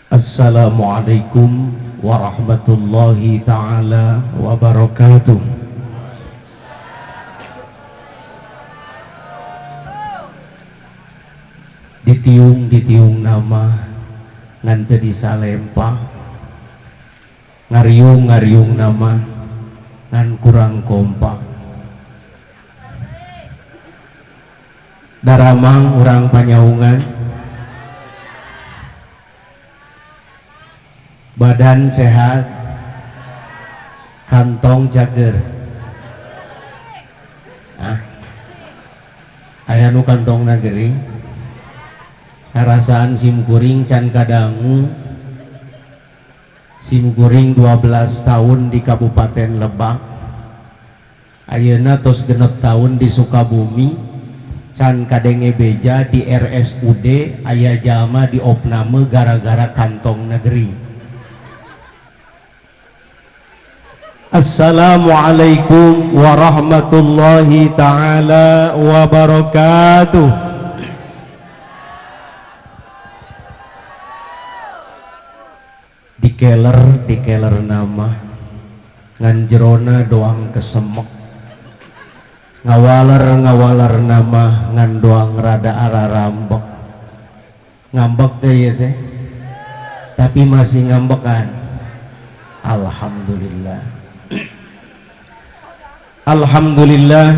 Assalamualaikum warahmatullahi taala wabarakatuh. Ditiung-ditiung nama ngan teu disalempa, ngariung-ngariung nama ngan kurang kompak. Daramang urang panyaungan, badan sehat, kantong jager. Ah, aya nu kantong gering, karasaan simkuring can kadangu. Simkuring 12 tahun di Kabupaten Lebak, ayeuna tos 6 tahun di Sukabumi, can kadenge beja di RSUD aya jalma di opname gara-gara kantong negeri. Assalamualaikum warahmatullahi taala wabarakatuh. Dikeler nama ngan jerona doang kesemek, ngawaler nama ngan doang rada ararambek. Ngambek deh ya teh, tapi masih ngambekan. Alhamdulillah. Alhamdulillah,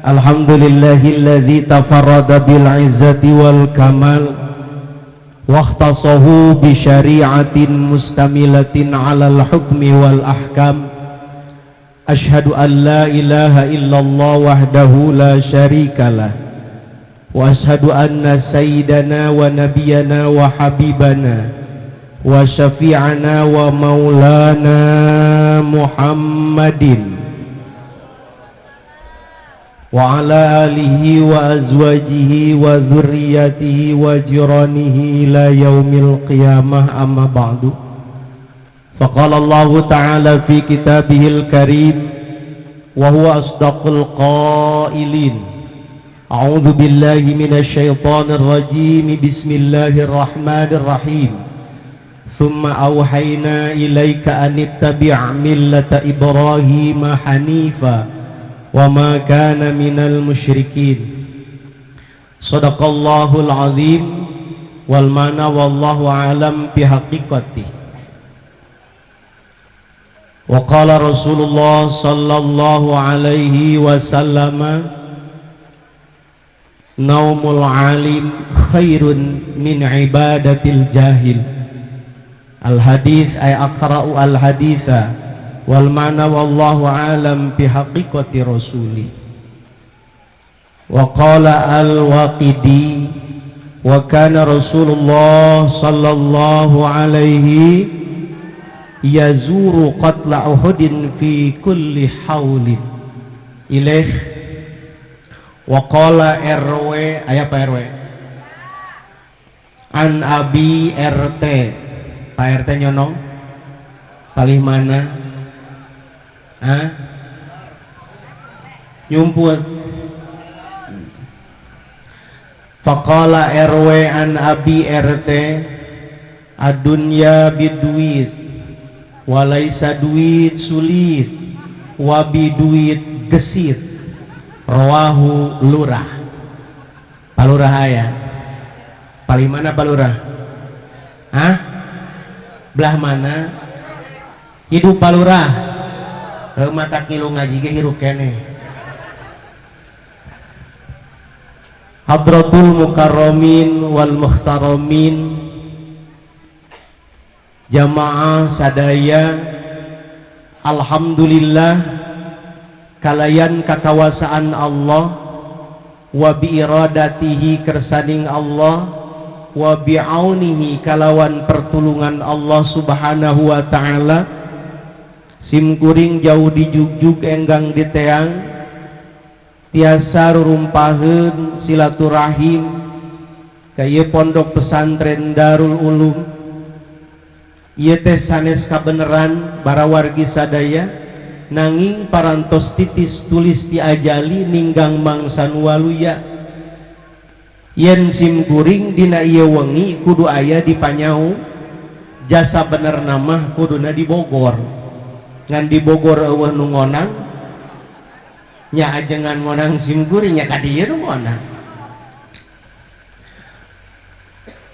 alhamdulillahilladzi tafarrada bil izzati wal kamal wahtasahu bi syari'atin mustamilatin 'alal hukmi wal ahkam. Asyhadu an la ilaha illallah wahdahu la syarikalah wa asyhadu anna sayyidana wa nabiyyana wa habibana wa syafi'ana wa maulana Muhammadin wa ala alihi wa azwajihi wa dzurriyyatihi wa jiranihi ila yaumil qiyamah. Amma ba'du. Faqala Allahu ta'ala fi kitabihil karim wa huwa asdaqul qailin. A'udzu billahi minasy syaithanir rajim. Bismillahirrahmanirrahim. Thumma awhayna ilaika an ittabi' millata Ibrahima hanifa wa ma kana minal musyrikin. Sadaqallahul azim wal mana wallahu alam bihaqiqati. Wa qala Rasulullah sallallahu alaihi wasallam, naumul alim khairun min ibadatil jahil. Al hadits ay aqra'u al haditha wal ma'na wallahu alam bihaqiqati rasuli. Wa qala al waqidi wa kana Rasulullah sallallahu alaihi yazuru qatla Uhudin fi kulli haulin ilaih. Wa qala RW, aya Pak RW, an Abi RT. Pak RT nyonong palih mana? Hah? Nyumput. Faqala RW an Abi RT, adunya biduit walaisa duit sulit wabi duit gesit. Rawahu lurah. Palurah aya palih mana palurah? Hah? Belah mana? Hidup palurah. Mata kilu ngaji ge hirup keneh. Hadratul mukarramin wal muhtaramin, jamaah sadaya, alhamdulillah kalayan kakawasaan Allah wa bi iradatihi kersaning Allah wa bi'aunihi kalawan pertulungan Allah subhanahu wa ta'ala. Simkuring jauh dijugjug enggang diteang tiasa rurumpaheun silaturahim ka ieu pondok pesantren Darul Ulum. Ieu teh sanes kabeneran barawargi sadaya, nanging parantos titis tulis diajali ninggang mangsa nu waluya. Yen simkuring dina ieu wengi kudu aya di Jasa bener nama kuduna di Bogor, ngan di Bogor eueuh nu ngonang nya, ajengan ngonang simkuring nya ka dieu nu ngonang.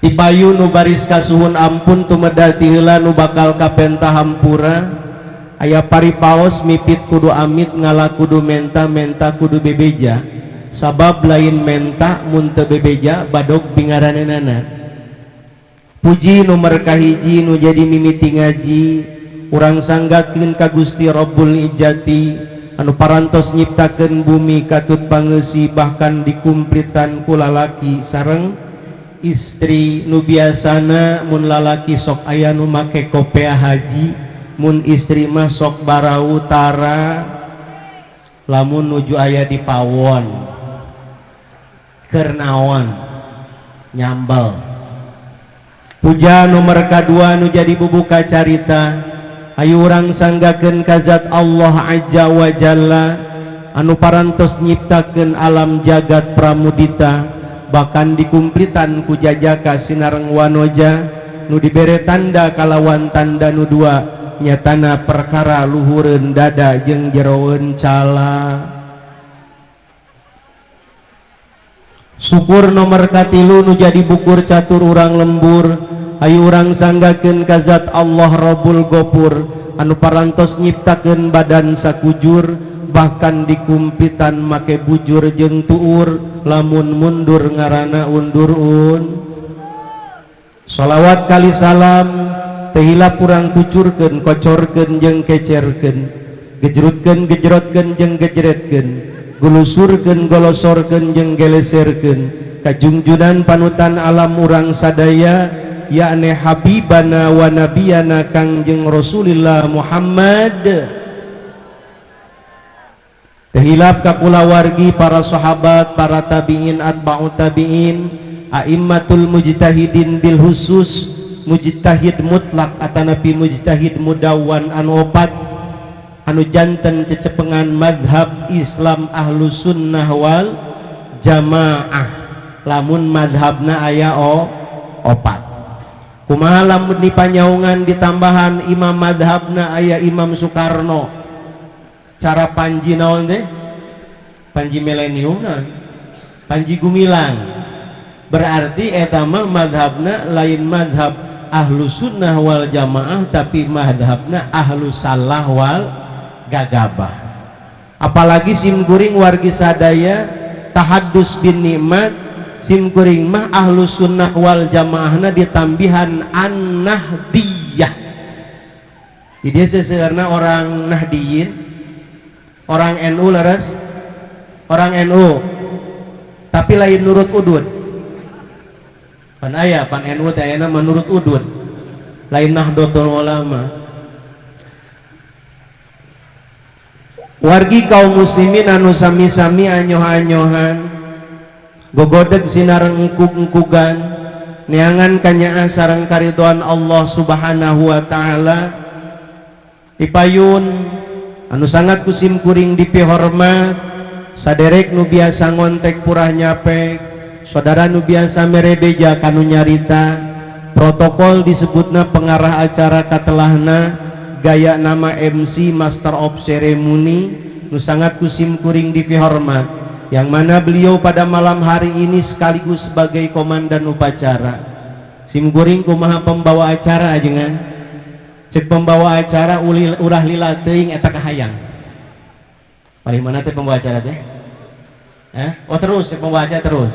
Dipayu nu baris kasuhun ampun tumedal ti heula nu bakal kapenta hampura. Aya paripaos mipit kudu amit, ngala kudu menta, menta kudu bebeja, sabab lain menta mun teu bebeja badog bingaranenana. Puji nomor kahiji nu jadi mimiti ngaji urang sanggakeun ka Gusti Rabbul Ijati anu parantos nyiptakeun bumi katut pangeusi bahkan dikumplitan ku lalaki sareng istri. Nu biasana mun lalaki sok aya nu make kopea haji, mun istri mah sok barau tara lamun nuju aya di pawon keur naon nyambel. Puja nomor kadua nu jadi bubuka carita ayu urang sanggakeun ka zat Allah Azza wa Jalla anu parantos nyiptakeun alam jagat pramudita bahkan dikumplitan ku jajaka sinareng wanoja nu dibere tanda kalawan tanda nu dua nyatana perkara luhureun dada jeung jeroeun cala. Syukur nomor katilu nu jadi bukur catur urang lembur ayu urang sanggakeun ka zat Allah Rabbul Gopur anu parantos nyiptakeun badan sakujur bahkan dikumpitan make bujur jeung tuur lamun mundur ngaranna undur un. Shalawat kali salam teu hilap urang kucurkeun kocorkeun jeung kecerkeun gejrutkeun gejrotkeun jeung gejretkeun gulusurkeun golosorkeun jeung geleserkeun kajungjunan panutan alam urang sadaya yakni habibana wa nabiyana Kangjeng Rasulillah Muhammad. Teu hilap ka kulawargi para sahabat, para tabi'in, atba'ut tabi'in, a'immatul mujtahidin bil khusus mujtahid mutlak atanapi mujtahid mudawwan anu opat anu janten cecepengan madhab Islam ahlu sunnah wal jamaah lamun madhabna aya opat. Kumaha lamun dipanyaungan ditambahan imam madhabna aya Imam Soekarno, cara panji naon teh? Panji milenium naon? Panji Gumilang. Berarti eta mah madhabna lain madhab ahlu sunnah wal jamaah tapi madhabna ahlu salah wal gagabah. Apalagi simkuring wargi sadaya tahaddus bin nikmat simkuring mah ahlu sunnah wal jamaahna ditambihan an-nahdiyah. Jadi seseueurna orang nahdiyin, orang NU leres, orang NU tapi lain nurut udud. Pan aya pan NU teh ayana menurut udud, lain Nahdlatul Ulama. Wargi kaum muslimin anu sami-sami anyoh-anyohan gogodeg sinareng engkug-engkugan neangan kanyaah sareng karidhoan Allah Subhanahu wa taala. Dipayun anu sangat kusim kuring dipihormat saderek nu biasa ngontek purah nyapek, saudara nu biasa merebeja kanu nyarita protokol disebutna pengarah acara katelahna gaya nama MC Master of Ceremony nu sangat kusim kuring dipihormat, yang mana beliau pada malam hari ini sekaligus sebagai komandan upacara. Simkuring kumaha pembawa acara ajengan cek pembawa acara ulah lila teuing eta kahayang. Paling mana teh pembawa acara teh? Oh terus cek pembawa acara terus.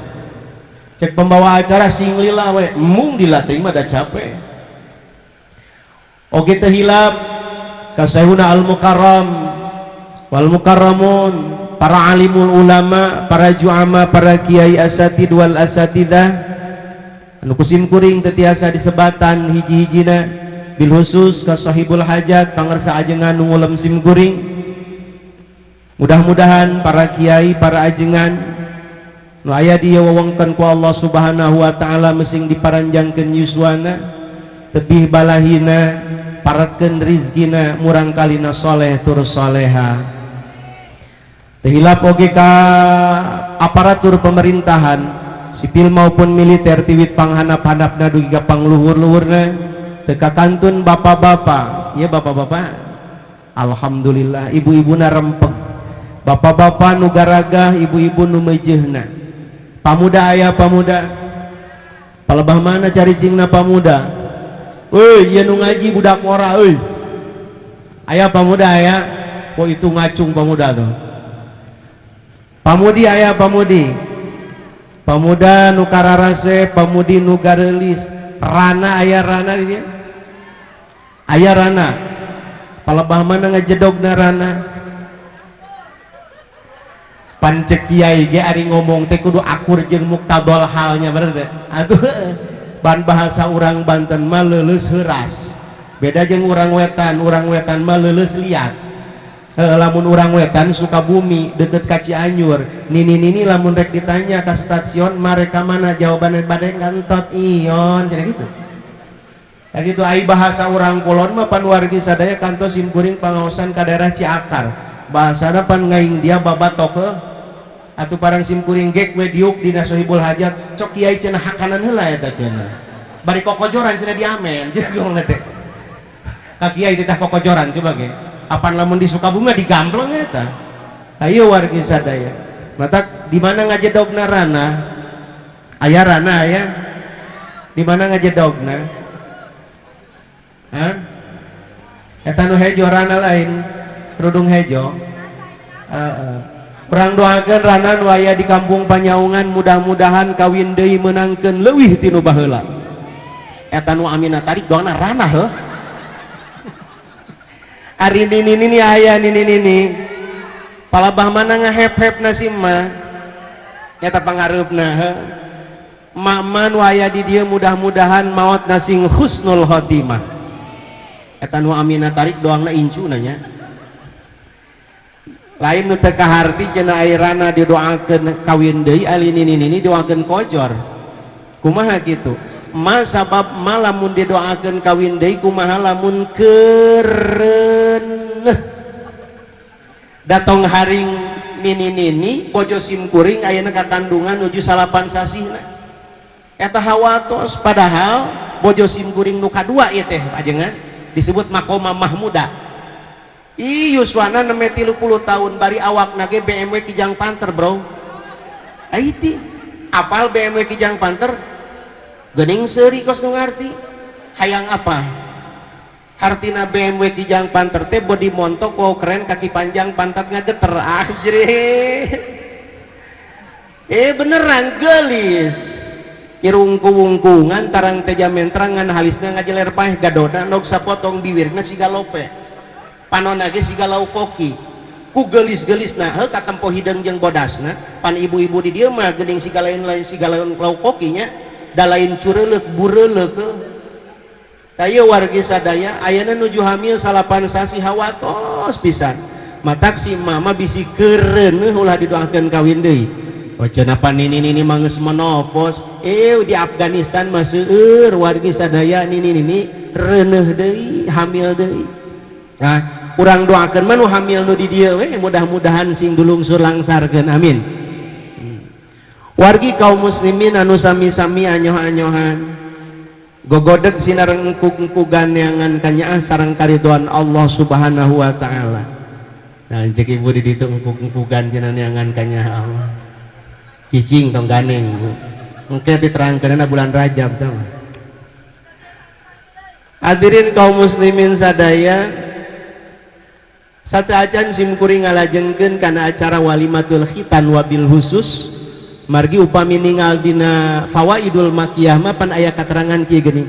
Cek pembawa acara sing lila we, mung lila teuing mah da capek. Oge teu hilap ka Syekhuna Al-Mukarram wal Mukarramun, para alimul ulama, para juama, para kiai asatid wal asatidah anu kusim kuring teu tiasa disebatan hiji-hijina, bil khusus ka sahibul hajat pangersa ajengan nu ngulem sim kuring. Mudah-mudahan para kiai, para ajengan nu aya di ieu wewengkeun ku Allah Subhanahu wa taala mesing diparanjangkeun yuswana, tebih balahina, parakeun rizkina, murang kalina soleh tur soleha. Teu hilap oge ka aparatur pemerintahan sipil maupun militer tiwit panghanap-hanapna dugi ka pangluhur-luhurna. Teu kakantun bapak-bapak. Ya, bapak-bapak, alhamdulillah, ibu-ibuna rempeg. Bapak-bapak nu garagah, ibu-ibu nu meujeuhna. Pamuda, aya pamuda? Palebah mana caricingna pamuda? Euy, ieu nu ngaji budak ora euy. Aya pamuda, aya? Oh, itu ngacung pamuda tuh. Pamudi, aya pamudi? Pamuda nu kararase, pamudi nu gareulis. Rana, aya rana di dieu? Aya rana? Palebah mana ngajedogna rana? Pan cek kiai ge, ari ngomong teh kudu akur jeung muktadol halnya, bener teh? Atuh, ban bahasa urang Banten mah leuleus heuras, beda jeung urang wetan. Urang wetan mah leuleus liat. Heuh, lamun urang wetan Sukabumi deket ka Cianjur, nini-nini lamun rek ditanya ka stasiun mereka mana, jawabannya bade ngantot ion, jadi gitu. Kayak gitu. Ai bahasa urang kulon mah pan, wargi sadaya, kantos simkuring pangaosan ka daerah Ciakar, bahasana pan ngaing dia babat toke atuh. Parang simkuring gek we diuk dina Sohibul Hajat, cok kiai cenah hakanan heula eta cenah, bari kokojoran cenah diamen. Jadi ngomong teh ka kiai titah kokojoran, coba ge apan lamun di Sukabumi digambleng eta. Ayo, wargi sadaya, matak di mana ngajedogna rana? Aya rana, aya? Di mana ngajedogna? Hah? Eta nu hejo rana, lain kerudung hejo. Heeh. Urang doakeun rana nu aya di kampung Panyaungan, mudah-mudahan kawin deui meunangkeun leuwih ti nu baheula. Eta nu amina tarik doana rana heuh. Ari nini nini, aya nini nini? Palabah mana ngahep-hep nasi mah? Nyata pangareupna heuh. Mama nu aya di dieu, mudah-mudahan maot sing husnul khotimah. Eta nu amina tarik doangna incu nanya. Lain nu teu kaharti cenah, ai rana didoakeun kawin deui, ali nini nini doakeun kojor. Kumaha kitu? Ma sabab ma lamun didoakeun kawin deui, kumaha lamun kereneh datong haring nini nini bojo simkuring ayeuna kakandungan nuju 9 sasihna, eta hawatos. Padahal bojo simkuring nu kadua ieu teh ajengan disebut makoma mahmuda. Ih, yuswana nembe 30 tahun, bari awakna ge BMW Kijang Panter, bro. Aiti apal BMW Kijang Panter? Geuning seuri kos nu ngarti hayang apa hartina. BMW Kijang Panter teh body montok, wow, keren, kaki panjang, pantat ngageter, anjir. Eh, beneran gelis, irung kuwungkungan, tarang teja mentrang, ngan halisna ngajeler paeh, gadoda nog sapotong, bibirna siga lope, panonna ge siga lauk koki, ku gelis-gelisna heuh katempo hideung jeung bodasna. Pan ibu-ibu di dieu mah geuning siga lain-lain, siga lain lauk kokinya, da lain cureuleuk, bureuleuk heuh. Tah, wargi sadaya, ayeuna nuju hamil 9 sasih, hawatos pisan. Matak si mama bisi keureuneuh ulah didoakeun kawin deui. Oh, cenah pan nini nini mah geus menopos. Eh, di Afghanistan mah seueur, wargi sadaya, nini nini reuneuh deui, hamil deui. Nah, urang doakeun mah nu hamil nu di dieu we, mudah-mudahan sing dulungsur langsarkeun, amin. Wargi kaum muslimin anu sami-sami anyoh-anyohan gogodeg sinareng engkuk-engkugan neangan kanyaah sareng karidoan Allah Subhanahu wa taala. Nah, cek ibu di ditu engkuk-engkugan cenah neangan kanyaah Allah. Cicing tong ganeng, Bu. Engke diterangkeunna bulan Rajab tah mah. Hadirin kaum muslimin sadaya, satu acan simkuring ngalajengkeun kana acara walimatul khitan, wabil khusus margi upami ningal dina Fawaidul Makiyah mah pan aya katerangan kieu geuning,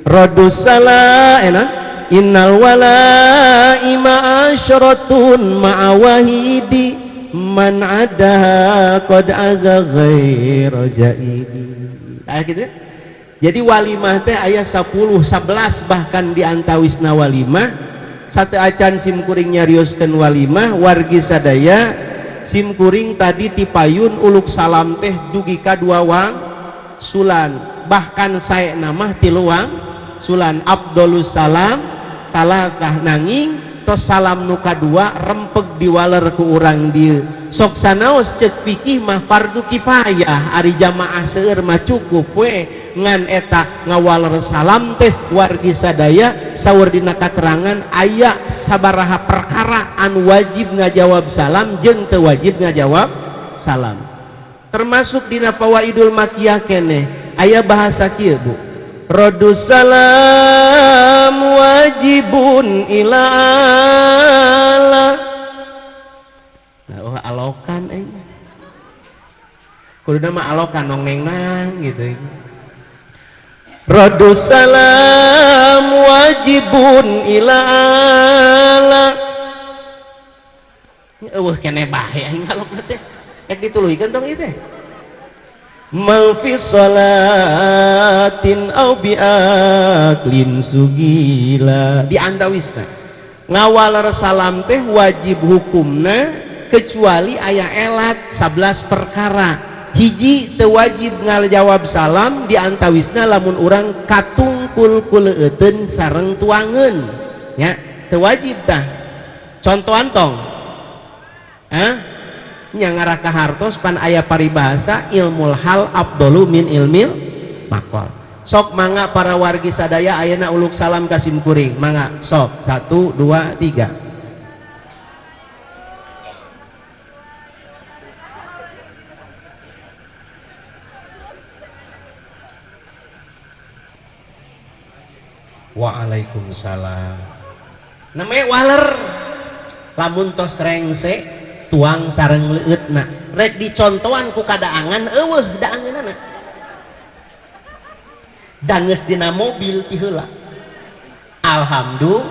radus sala enak innal walaima asyratun ma'awahidi man adaha qad aza ghaira zaidi. Aya gitu. Jadi walimah teh aya 10, 11 bahkan di antawisna walimah. Satu acan simkuring nyarioskeun walimah, wargi sadaya, simkuring tadi tipayun uluk salam teh dugi ka dua wang sulan, bahkan saya nama tilu wang sulan. Abdulus salam talatah, nanging Tos salam nu kadua rempeg diwaler ku urang dieu. Sok sanaos cek fikih mah fardu kifayah, ari jamaah seueur mah cukup we. Ngan eta ngawaler salam teh wargi sadaya saur dina katerangan aya sabaraha perkara anu wajib ngajawab salam jeung teu wajib ngajawab salam. Termasuk dina Fawaidul Makiyah keneh aya bahasa kieu, Bu. Radus salam wajibun ila ala. Nah, oh alokan euy. Kuduna mah alokan nongnengnang gitu. Radus salam wajibun ila ala. Eueuh keneh bae aing ngalokna teh. Ek dituluhikeun tong ieu teh. Man fi salatin au bi aklin sugila. Di antawisna ngawaler salam teh wajib hukumna kecuali aya elat 11 perkara. Hiji teu wajib ngajawab salam di antawisna lamun urang katungkul kuleuteun sareng tuangeun nya, teu wajib tah. Contohan tong hah nya ngarah ka hartos pan aya paribahasa ilmul hal afdalu min ilmil maqal. Sok mangga para wargi sadaya ayeuna uluk salam ka sim kuring, mangga sok 1 2 3. Waalaikumsalam. Namanya waler lamun tos rengse tuang sareng leueutna rek dicontohan ku kadaangan eueuh daangeunana dangeus dina mobil ti heula. Alhamdulillah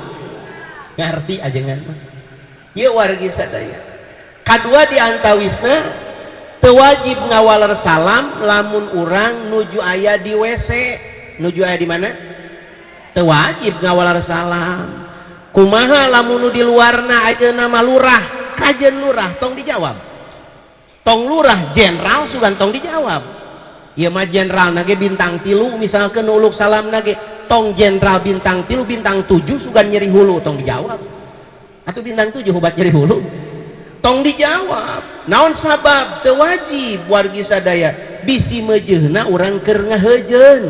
ngarti ajengan mah. Ieu wargi sadaya. Kadua di antawisna teu wajib ngawaler salam lamun urang nuju aya di WC. Nuju aya di mana? Teu wajib ngawaler salam. Kumaha lamun nu di luarna ayeuna mah lurah, kajen lurah tong dijawab. Tong lurah jenderal sugan tong dijawab. Ieu mah jenderal nage bintang 3 misalkan uluk salam nage tong jenderal bintang 3 bintang 7 sugan nyeri hulu tong dijawab. Atuh bintang 7 obat nyeri hulu tong dijawab. Naon sabab? Teu wajib wargi sadaya bisi meujeuhna urang keur ngaheujeun.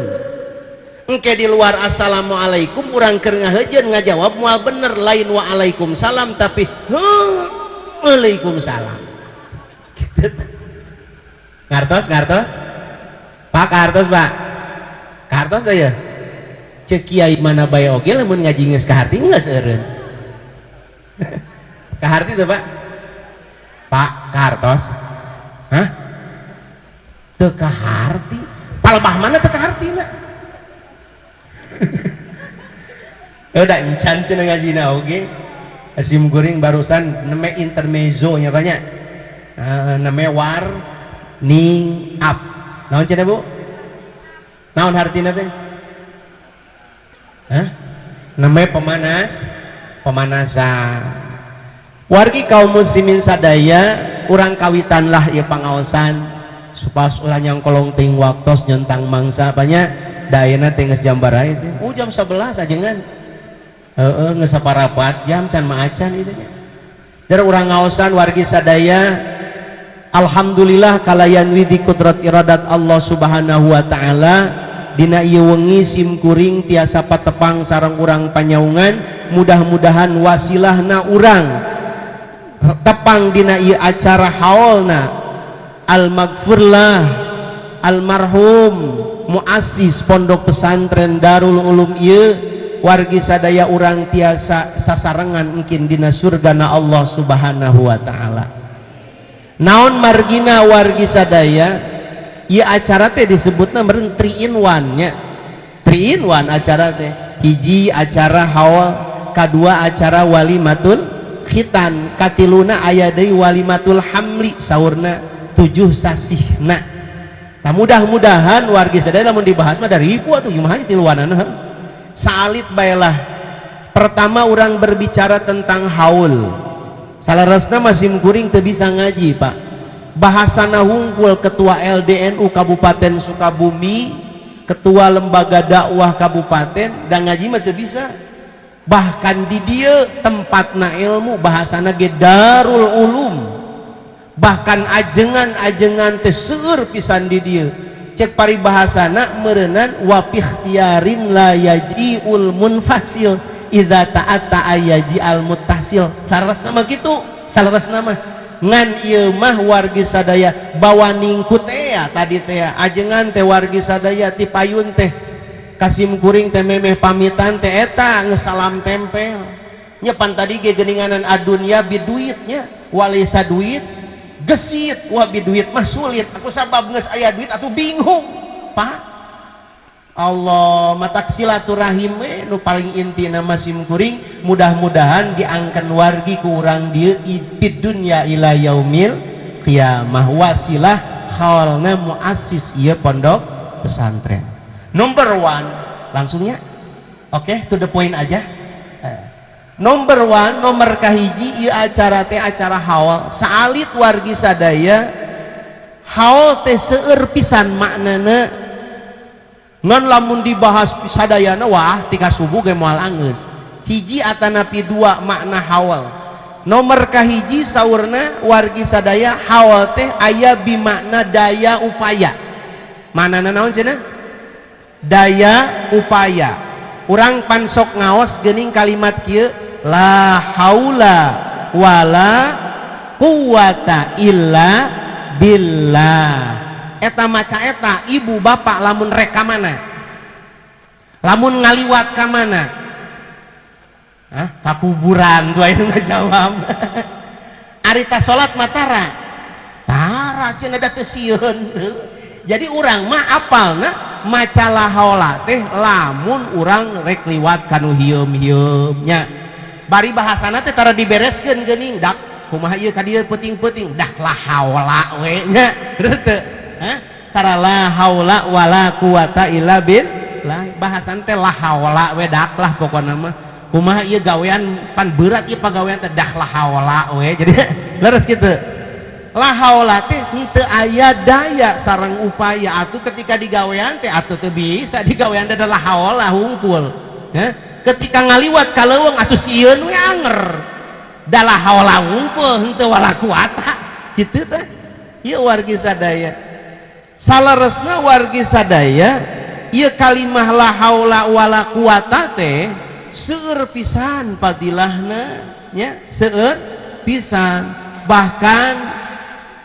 Engke di luar assalamualaikum urang keur ngaheujeun ngajawab moal bener, lain waalaikumsalam tapi waalaikumsalam. Gitu. Ngartos, ngartos? Pak kartos, Pak. Kartos teh ya. Ceuk kiai mana bae oge lamun ngaji geus kaharti geus eureun. Kaharti teh, Pak? Pak kartos. Hah? Teu kaharti. Palebah mana teu kahartina? Ya udah encan cenah ngajina oge. Asim guring barusan neme intermezzo nya banyak. Neme warning up. Naon cenah, Bu? Naon hartina teh? Hah? Neme pemanas, pemanasan. Wargi kaum muslimin sadaya, urang kawitan lah ieu pangaosan supados ulah nyangkolong ting waktos nyentang mangsa banyak. Da ayeuna teh geus jam baraha teh? Oh jam 11 ajengan. Heeh, geus saparapat jam can mah acan ieu nya. Dari urang ngaosan wargi sadaya, alhamdulillah kalayan widi kudrat iradat Allah Subhanahu wa taala dina ieu wengi sim kuring tiasa patepang sareng urang panyaungan, mudah-mudahan wasilahna urang tepang dina ieu acara haolna al-maghfurlah almarhum muassis pondok pesantren Darul Ulum ieu wargi sadaya urang tiasa sasarengan mungkin dina surgana Allah Subhanahu wa taala. Naon margina wargi sadaya ieu acara teh disebutna meureun 3 in 1 nya. 3 in 1 acara teh. Hiji acara haul, kadua acara walimatul khitan, katiluna aya deui walimatul hamli saurna 7 sasihna. Nah, mudah-mudahan wargi sadaya lamun dibahas mah dari ribu atuh kumaha tiluanana. Saalit baelah. Pertama urang berbicara tentang haul. Salarasna masih kuring teu bisa ngaji, Pak. Bahasana hungkul ketua LDNU Kabupaten Sukabumi, ketua lembaga dakwah kabupaten, dan ngaji mah teu bisa. Bahkan di dieu tempatna ilmu, bahasana ge Darul Ulum. Bahkan ajengan-ajengan teh seueur pisan di dieu. Cek paribahasana meureunan wa ikhtiarin la yajiul munfasil idza ta'atta ayaji al muttasil. Salarasna mah kitu, salarasna mah. Ngan ieu mah wargi sadaya bawa ningku teh tadi teh ajengan teh wargi sadaya ti payun teh kasim kuring teh memeh pamitan teh eta ngesalam tempel. Nya pan tadi ge geuninganan adunya biduitnya walisa duit gesit wa biduit mah sulit. Aku sabab geus aya duit atuh bingung, Pak. Allah matak silaturahim we nu paling inti nama sim kuring mudah-mudahan diangken wargi ku urang dieu fid dunya ila yaumil qiyamah wasilah haulna muassis ieu pondok pesantren. Number one langsungnya, oke, okay, to the point aja. Number one, nomor kahiji ieu acara teh acara haul. Saalit wargi sadaya haul teh seueur pisan maknana. Ngan lamun dibahas sadayana wah tika subuh ge moal anggeus. Hiji atanapi dua makna haul. Nomor kahiji saurna wargi sadaya haul teh aya bimakna daya upaya. Manana naon cenah? Daya upaya. Urang pansok ngaos geuning kalimat kieu la haula wala quwata illa billah. Eta maca eta ibu bapak lamun rek ka mana? Lamun ngaliwat ka mana? Hah? Ka kuburan tuh aya ngajawab. Ari ta salat mah tara. Tara cenah da teu sieun. Jadi urang mah apalna maca la haula teh lamun urang rek liwat kanu hieum-hieum nya. Bari bahasana teh tara dibereskeun geuning dak kumaha ieu ka dieu peuting-peuting dah la haula we nya. Teu? Hah? Tara la haula wala quwata illa billah. Bahasan teh la haula we dak lah pokona mah. Kumaha ieu gawean pan berat ieu pagawean teh dah la haula we. Jadi leres kitu. La haula teh henteu aya daya sareng upaya atuh ketika digawean teh atuh teu bisa digawean teh la haula hungkul. Heh? Ketika ngaliwat ka leuweung atuh sieun we anger. Da la haula hungkul henteu wala kuata kitu teh. Ieu wargi sadaya. Saleresna wargi sadaya ieu kalimah la haula wala quwata teh seueur pisan fadilahna nya, seueur pisan. Bahkan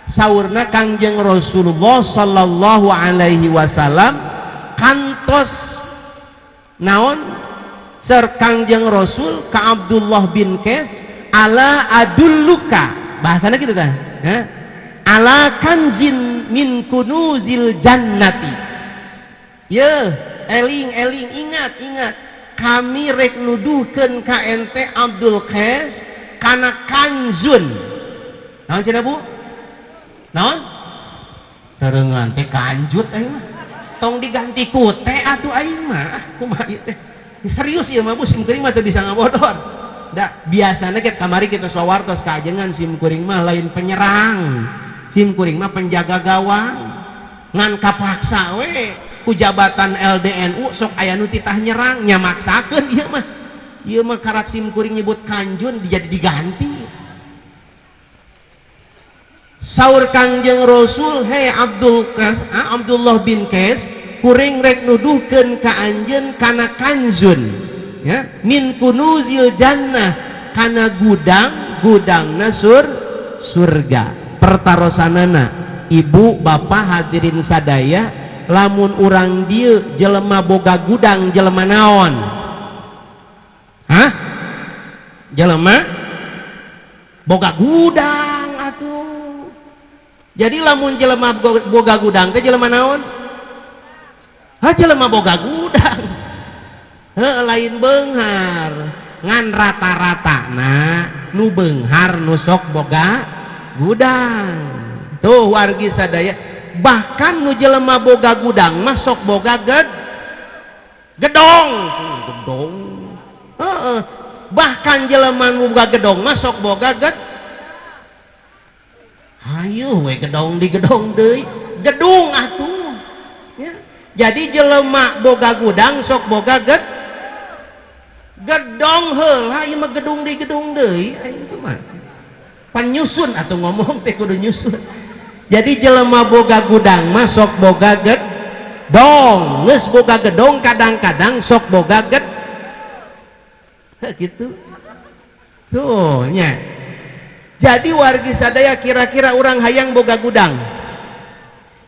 saurna Kangjeng Rasulullah sallallahu alaihi wasallam kantos naon ser Kangjeng Rasul ka Abdullah bin Qais ala adulluka, bahasana kitu tah, ala kanzin min kunuzil jannati. Ye eling eling ingat ingat kami rek nuduhkeun ka ente Abdul Qais kana kanzun. Naon cenah Bu? Naon? Rerengan teh kanjut aing mah. Tong diganti ku teh atuh aing mah. Kumaha ieu teh? Serius ieu mah Bu, sim kuring mah teu bisa ngabodor. Da biasana ke kamari kita sawartos ka ajengan sim kuring mah lain penyerang. Sim kuring mah penjaga gawang. Ngan kapaksa we ku jabatan LDNU sok aya nu titah nyerang nya maksakeun ieu mah. Ieu mah karak sim kuring nyebut kanjun jadi diganti. Saur Kangjeng Rasul, hei Abdul Qais, Abdullah bin Qais, kuring rek nuduhkeun ka anjeun kana kanzun, ya, min kunuzil jannah, kana gudang gudangna surga. Pertarosanana, ibu bapak hadirin sadaya, lamun urang dieu jelema boga gudang jelema naon? Hah? Jelema boga gudang atuh. Jadi lamun jelema boga gudang teh jelema naon? Hah, jelema boga gudang. Heuh, lain beunghar. Ngan rata-rata na nu beunghar nu sok boga gudang. Tuh wargi sadaya, bahkan nu jelema boga gudang mah sok boga gedong. Gedong. Heeh. Bahkan jelema nu boga gedong mah sok boga hayu we gedong di gedong deui, gedung atuh ya. Jadi jelema boga gudang sok boga Gedong heula, ieu mah gedung di gedung deui, aing mah. Pan nyusun atuh, ngomong teh kudu nyusun. Jadi jelema boga gudang mah sok boga gedong, geus boga gedong kadang-kadang sok boga ged gitu. Tuh nya. Jadi wargi sadaya, kira-kira orang hayang boga gudang?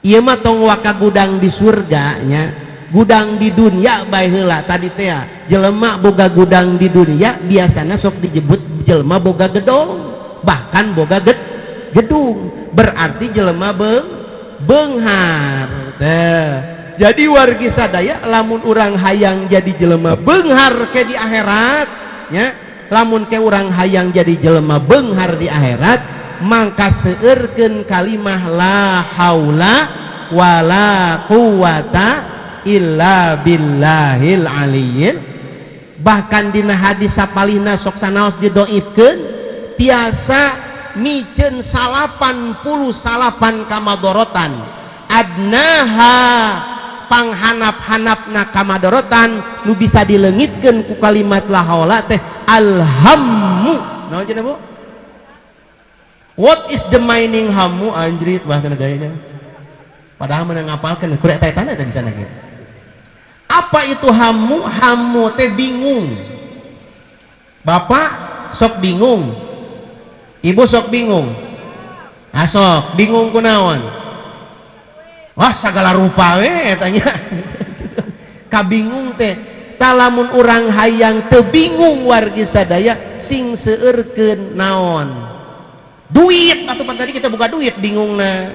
Ieu mah tong waka gudang di surga nya, gudang di dunia bae heula. Tadi teh jelema boga gudang di dunia biasanya sok dijebut jelema boga gedong, bahkan boga gedung, berarti jelema beunghar teh. Jadi wargi sadaya, lamun urang hayang jadi jelema beunghar ke di akhirat nya, lamun ke urang hayang jadi jelema beunghar di akhirat, mangka seueurkeun kalimah la haula wala quwata illa billahil aliyil. Bahkan dina hadis sapalihna sok sanaos didoifkeun, tiasa miceun 99 kamadorotan, adnaha panghanap-hanapna kamadorotan nu bisa dileungitkeun ku kalimat la haula teh alhammu. Naon cenah, Bu? What is the meaning hammu? Anjrit, bahasa gayanya. Padahal mana ngapalkeun kurek eta eta di sana gitu. Apa itu hammu? Hammu teh bingung. Bapak sok bingung, ibu sok bingung. Ah, sok bingung kunaon? Wah, segala rupa we tanya kabingung teh. Tah, lamun urang hayang teu bingung, wargi sadaya, sing seueurkeun naon? Duit atau pan tadi kita buka duit bingungna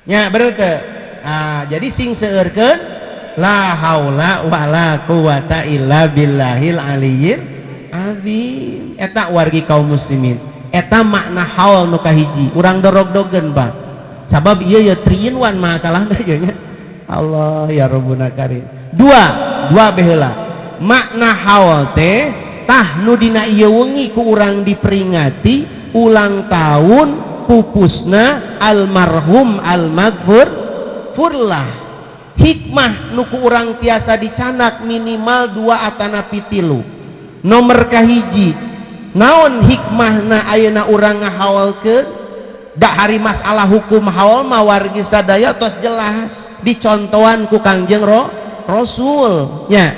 nya, bener teu? Ah, jadi sing seueurkeun la haula wala quwata illa billahil aliyyil azim. Eta wargi kaum muslimin, eta makna haul nu kahiji. Urang dorog-dogeun, Pak, sabab ieu ya 3 in 1 masalahna ieu nya. Allah ya Rabbuna karim. Dua dua baheula makna haul teh. Tah, nu dina ieu wengi ku urang diperingati ulang tahun pupusna almarhum almaghfur furlah. Hikmah nu ku urang tiasa dicanak minimal dua atanapi tilu. Nomor kahiji, naon hikmahna ayeuna urang ngahaulkeun? Da hari masalah hukum haul mah, wargi sadaya, tos jelas dicontohan ku Kangjeng Rasul nya.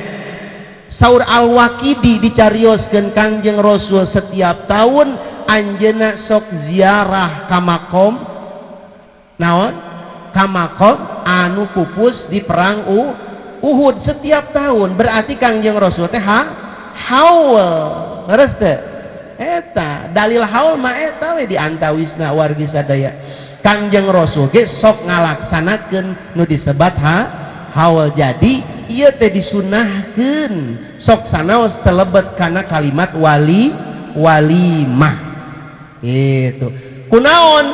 Saur Al-Waqidi, dicarioskeun Kangjeng Rasul setiap tahun anjeunna sok ziarah ka makom, naon, ka makom anu pupus di perang Uhud setiap tahun. Berarti Kangjeng Rasul teh ha haul. Leres teu eta dalil haul mah? Eta we di antawisna, wargi sadaya. Kangjeng Rasul ge sok ngalaksanakeun nu disebat ha haul. Jadi ieu teh disunahkeun, sok sanaos telebet kana kalimat wali walimah itu. Kunaon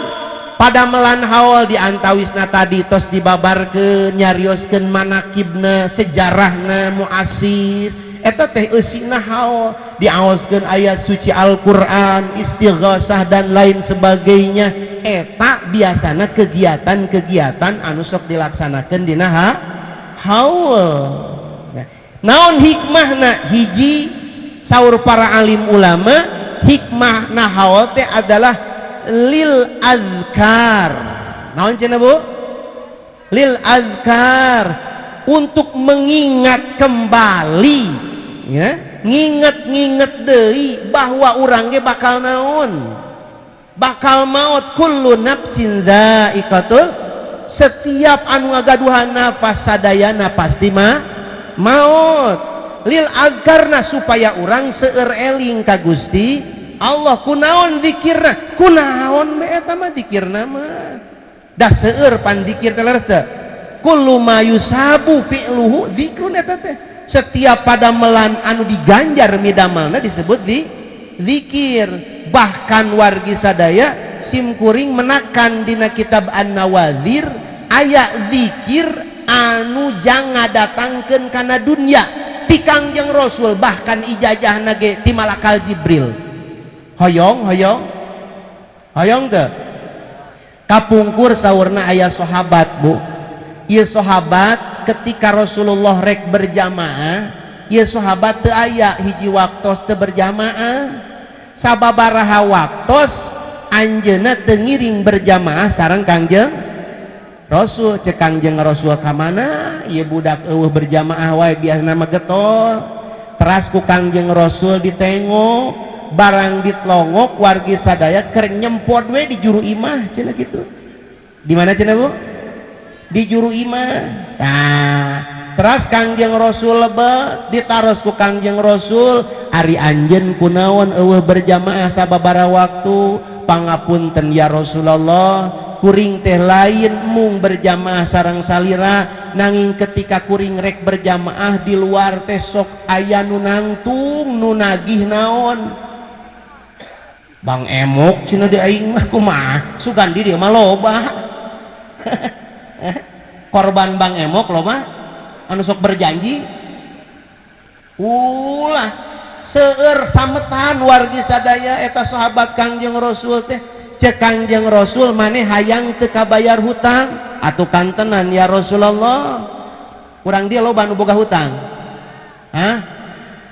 pada melan haul? Di antawisna tadi tos dibabarkeun, nyarioskeun manakibna, sejarahna, muassis eta teh eusina haul, diaoskeun ayat suci Al-Qur'an, istighosah dan lain sebagainya. Eta biasana kegiatan-kegiatan anu sok dilaksanakeun dina haul. Nah, naon hikmahna? Hiji, saur para alim ulama, hikmahna haul teh adalah lil azkar. Naon cenah, Bu? Lil azkar, untuk mengingat kembali ya, nginget-nginget deui bahwa urang ge bakal naon? Bakal maut. Kullu nafsin dzaiqatul, setiap anu ngagaduhan nafas sadayana pasti mah maut. Lil azkarna supaya urang seueur eling ka Gusti Allah. Kunaon dikirna? Kunaon be eta mah dikirna mah? Dah seueur pan dikir teh, leres teu? Kullu ma yusabu fi'luhu dzikrun. Eta teh setiap pada melan anu diganjar midamelna disebut di zikir. Bahkan wargi sadaya, simkuring menakan dina kitab An-Nawadir aya zikir anu jangan datangkeun kana dunia ti Kangjeng Rasul, bahkan ijazahna ge ti Malakal Jibril. Hoyong, hoyong, hoyong teu? Kapungkur saurna aya sahabat, Bu. Ieu sahabat ketika Rasulullah rek berjamaah Ieu sahabat teu aya hiji waktos teu berjamaah. Sababaraha waktos anjeunna teu ngiring berjamaah sareng Kangjeng Rasul. Cek Kangjeng Rasul, ka mana ieu budak, euweuh berjamaah wae, biasana mah getol. Teras ku Kangjeng Rasul ditengok. Barang ditlongok, wargi sadaya, keur nyempod we di juru imah cenah kitu. Di mana cenah, Bu? Di juru imah. Tah, teras Kangjeng Rasul lebet, ditaros ku Kangjeng Rasul, "Ari anjeun kunaon euweuh berjamaah sababara waktu?" "Pangapunten ya Rasulullah, kuring teh lain mung berjamaah sareng salira, nanging ketika kuring rek berjamaah di luar teh sok aya nu nangtung, nu nagih naon, Bang Emok cenah. Di aing mah kumaha, sugan di dieu mah loba korban Bang Emok, loba anu sok berjanji. Ulah seueur sametan, wargi sadaya, eta sahabat Kangjeng Rasul teh. Cek Kangjeng Rasul, "Maneh hayang teu kabayar hutang?" "Atuh kantenan ya Rasulullah." Kurang dia loba nu boga hutang? Hah?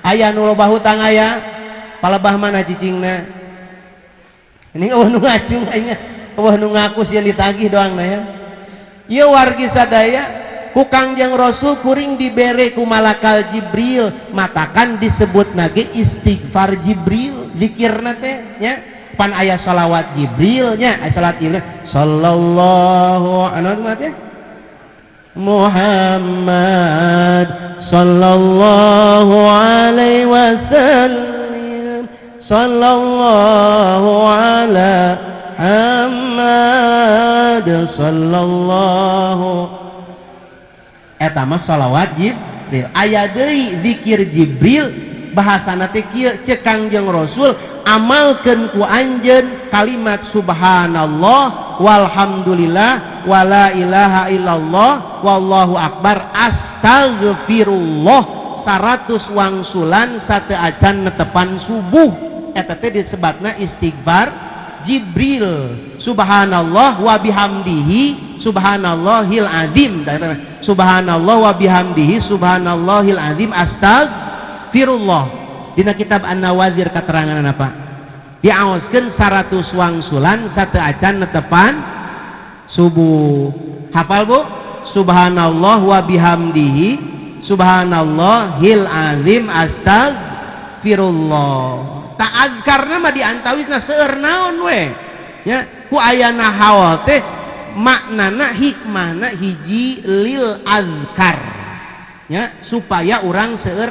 Aya nu loba hutang? Aya? Palebah mana cicingna? Ini euweuh nu ngacung aing, euweuh nu ngaku, sieun ditagih doang. Nah ya, ieu wargi sadaya, ku Kangjeng Rasul kuring dibere ku malakal Jibril, matakan disebut nage istighfar Jibril zikirna teh nya. Pan aya salawat Jibril nya, aya salat Jibril, sallallahu alaihi teh Muhammad sallallahu alaihi wasallam, sallallahu ala Muhammad sallallahu. Eta mah salawat Jibril. Aya deui zikir Jibril, bahasana teh kieu. Cek Kangjeng Rasul, amalkeun ku anjeun kalimat subhanallah walhamdulillah wala ilaha illallah wallahu akbar astagfirullah 100 wangsulan sate acan netepan subuh. Eta teh disebatna istighfar Jibril, subhanallah wa bihamdihi subhanallahil azim, subhanallah wa bihamdihi subhanallahil azim astagfirullah. Dina kitab An-Nawazir keterangan apa, diaoskeun 100 wangsulan sate acan netepan subuh. Hafal, Bu? Subhanallah wa bihamdihi subhanallahil azim astagfirullah. Tak azkarna mah diantawisna seueur naon we nya. Ku ayana haul teh maknana, hikmahna hiji lil azkar nya, supaya urang seueur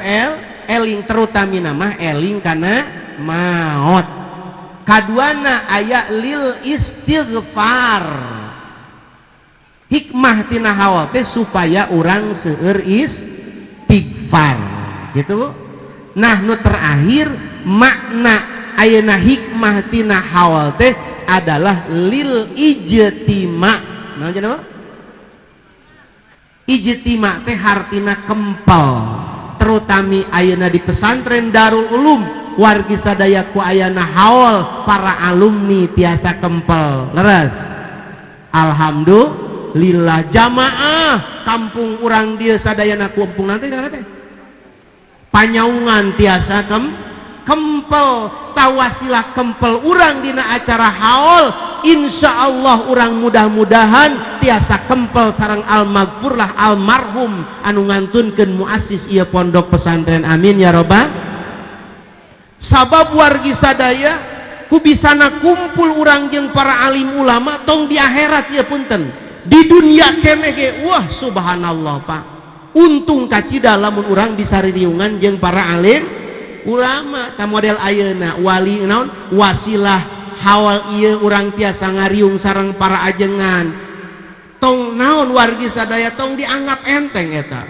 eling, terutamina mah eling kana maot. Kaduana aya lil istighfar. Hikmah tina haul teh supaya urang seueur istighfar gitu. Nah, nu terakhir, makna ayeuna hikmah tina haul teh adalah lil ijtima. Naon cenah? Ijtima teh hartina kempel. Terutami ayeuna di pesantren Darul Ulum, wargi sadaya, ku ayana haul para alumni tiasa kempel. Leres? Alhamdulillah. Jamaah kampung urang dia sadayana, kumpul nanti teh Panyaungan, tiasa kempel. Tawasilah kempel urang dina acara haul, insya Allah urang mudah-mudahan tiasa kempel sareng almaghfurlah almarhum anu ngantunkeun muassis ieu pondok pesantren. Amin ya robbal. Sabab wargi sadaya, ku bisana kumpul urang jeung para alim ulama, tong di akhirat ya, punten, di dunia keneh ge wah subhanallah, Pak, untung kacida lamun urang bisa ririungan jeung para alim ulama. Ta model ayeuna wali naon wasilah haul ieu urang tiasa ngariung sareng para ajengan. Tong naon, wargi sadaya, tong dianggap enteng eta.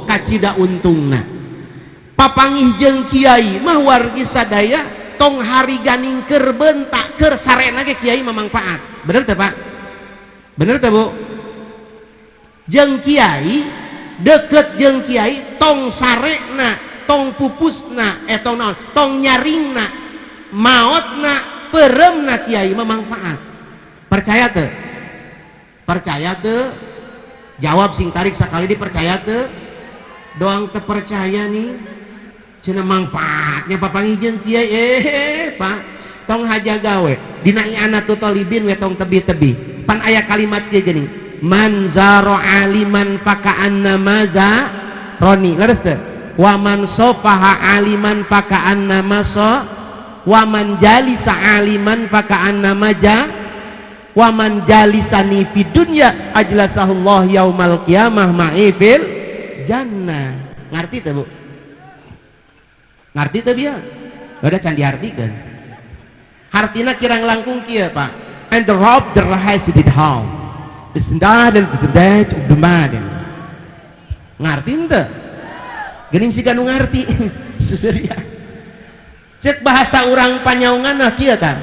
Kacida untungna papangih jeung kiai mah, wargi sadaya. Tong hari ganing keur bentak keur sarena ge kiai mah mangfaat. Bener teh, Pak? Bener teh, Bu? Jeung kiai, deket jeung kiai, tong sarena, tong pupusna, eh, tong naon, tong nyaringna, maotna, peremna, kiai mah mangfaat. Percaya teu? Percaya teu? Jawab sing tarik sakali di, percaya teu? Doang terpercaya nih. Cenah mangpaatnya papanggih jeung kiai. Pak, tong haja gawe dina I'anatut Thalibin we, tong tebi-tebi. Pan aya kalimat kieu geuning, man zara aliman faka'annama zaroni, leres teu? Wa man sofaha aliman faka'annama so, wa man jalisa aliman faka'annama ja, wa man jalisani fid dunya ajlasahullah yaumal qiyamah ma'i fil jannah. Ngarti teu, Bu? Ngarti teu bieu? Udah can diartikeun. Hartina kirang langkung kieu, Pak. And the rob the rahai did how dan the. Ngarti henteu? Geuning siga nu ngarti seseria. Cek bahasa urang panyaungan nah kieu tah,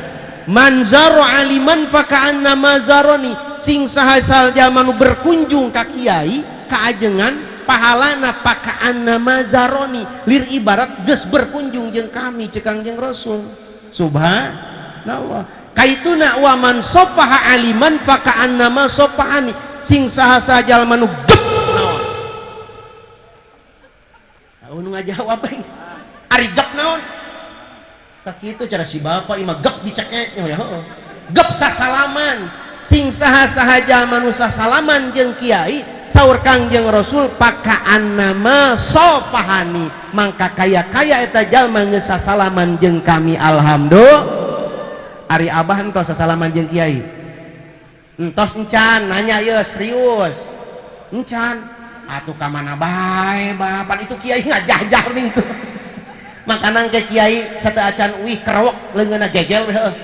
man zara aliman faka'annama zaroni, sing saha jalma nu berkunjung ka kiai kaajengan, pahalana paka'annama zaroni, lir ibarat geus berkunjung jeung kami, cek Kangjeng Rasul. Subhanallah. Kaituna wa man sofaha aliman faka'annama sofahani, sing saha jalma nu gep naon. Nu ngajawab aing. Ari gep naon? Tak kitu cara si bapak imah gep dicekek ya heueuh. Gep sasalaman. Sing saha-saha jalma nu sasalaman jeung kiai, saur Kangjeng Rasul, paka'annama sofahani, mangka kaya-kaya eta jalma geus sasalaman jeung kami. Alhamdulillah. Ari abah entos sasalaman jeung kiai? Entos encan? Nanya ye serius. Encan? Atuh ka mana bae, bapak itu kiai ngajahjar nih tuh. Makanan ke kiai sateuacan uih kerewek leungeunna gegel heuh.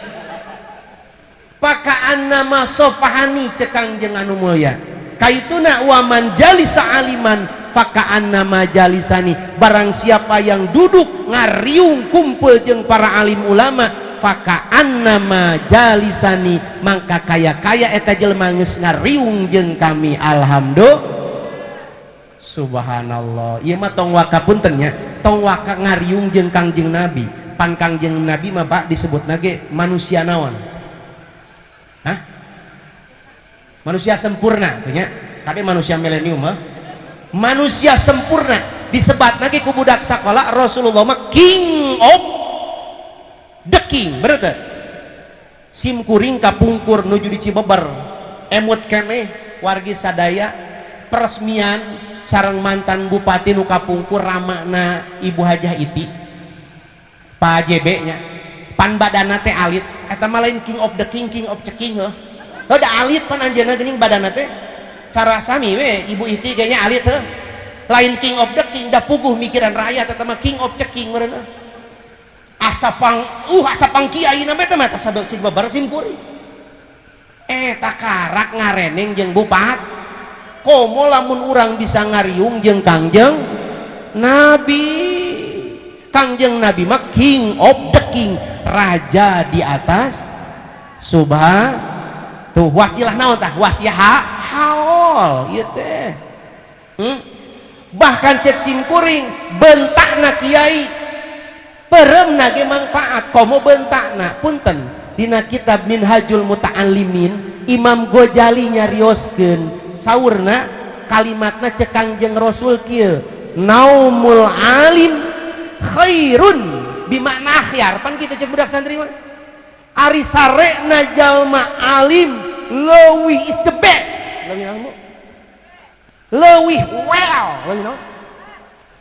Paka'annama sofahani, cek Kangjeng anu mulia. Kaituna wa man jalisa aliman faka'annama jalisani, barang siapa yang duduk ngariung kumpul jeung para alim ulama, faka'annama jalisani, mangka kaya-kaya eta jelema geus ngariung jeung kami. Alhamdulillah. Subhanallah. Ieu mah tong waka, punten nya, tong waka ngariung jeung Kangjeng Nabi. Pan Kangjeng Nabi mah, Pak, disebutna ge manusia naon? Hah? Manusia sempurna nya. Kade manusia milenium mah manusia sempurna disebatna ge ku budak sakola, Rasulullah mah king of the king, bener teu? Sim kuring kapungkur nuju di Cibeber, emut keneh wargi sadaya, peresmian sareng mantan bupati nu kapungkur, ramana Ibu Hajah Iti, Pak JB nya. Pan badana teh alit, eta mah lain king of the king, king of ceking heuh. Heuh da alit pan anjeunna geuning badana teh, cara sami we Ibu Iti kayaknya alit heuh. Lain king of the king, da puguh mikiran rakyat, eta mah king of ceking meureun. Asa pang asa pang kiai na teh mah tah cik babar sim kuring. Eta karak ngareneng jeung bupat. Komo lamun urang bisa ngariung jeung Kangjeng Nabi. Kangjeng Nabi mah king of the king, raja di atas. Subhan tuh wasilah naon tah? Wasilah haul ieu teh. Bahkan cek sim kuring bentakna kiai peureumna ge mangpaat, komo bentakna. Punten, dina kitab Minhajul Muta'allimin Imam Ghazali nyarioskeun, saurna kalimatna cek Kangjeng Rasul kieu, naumul alim khairun bimakna akhyar. Pan kitu cek budak santri mah, ari sarekna jalma alim leuwih is the best, leuwih naon, Bu? Leuwih well, leuwih naon,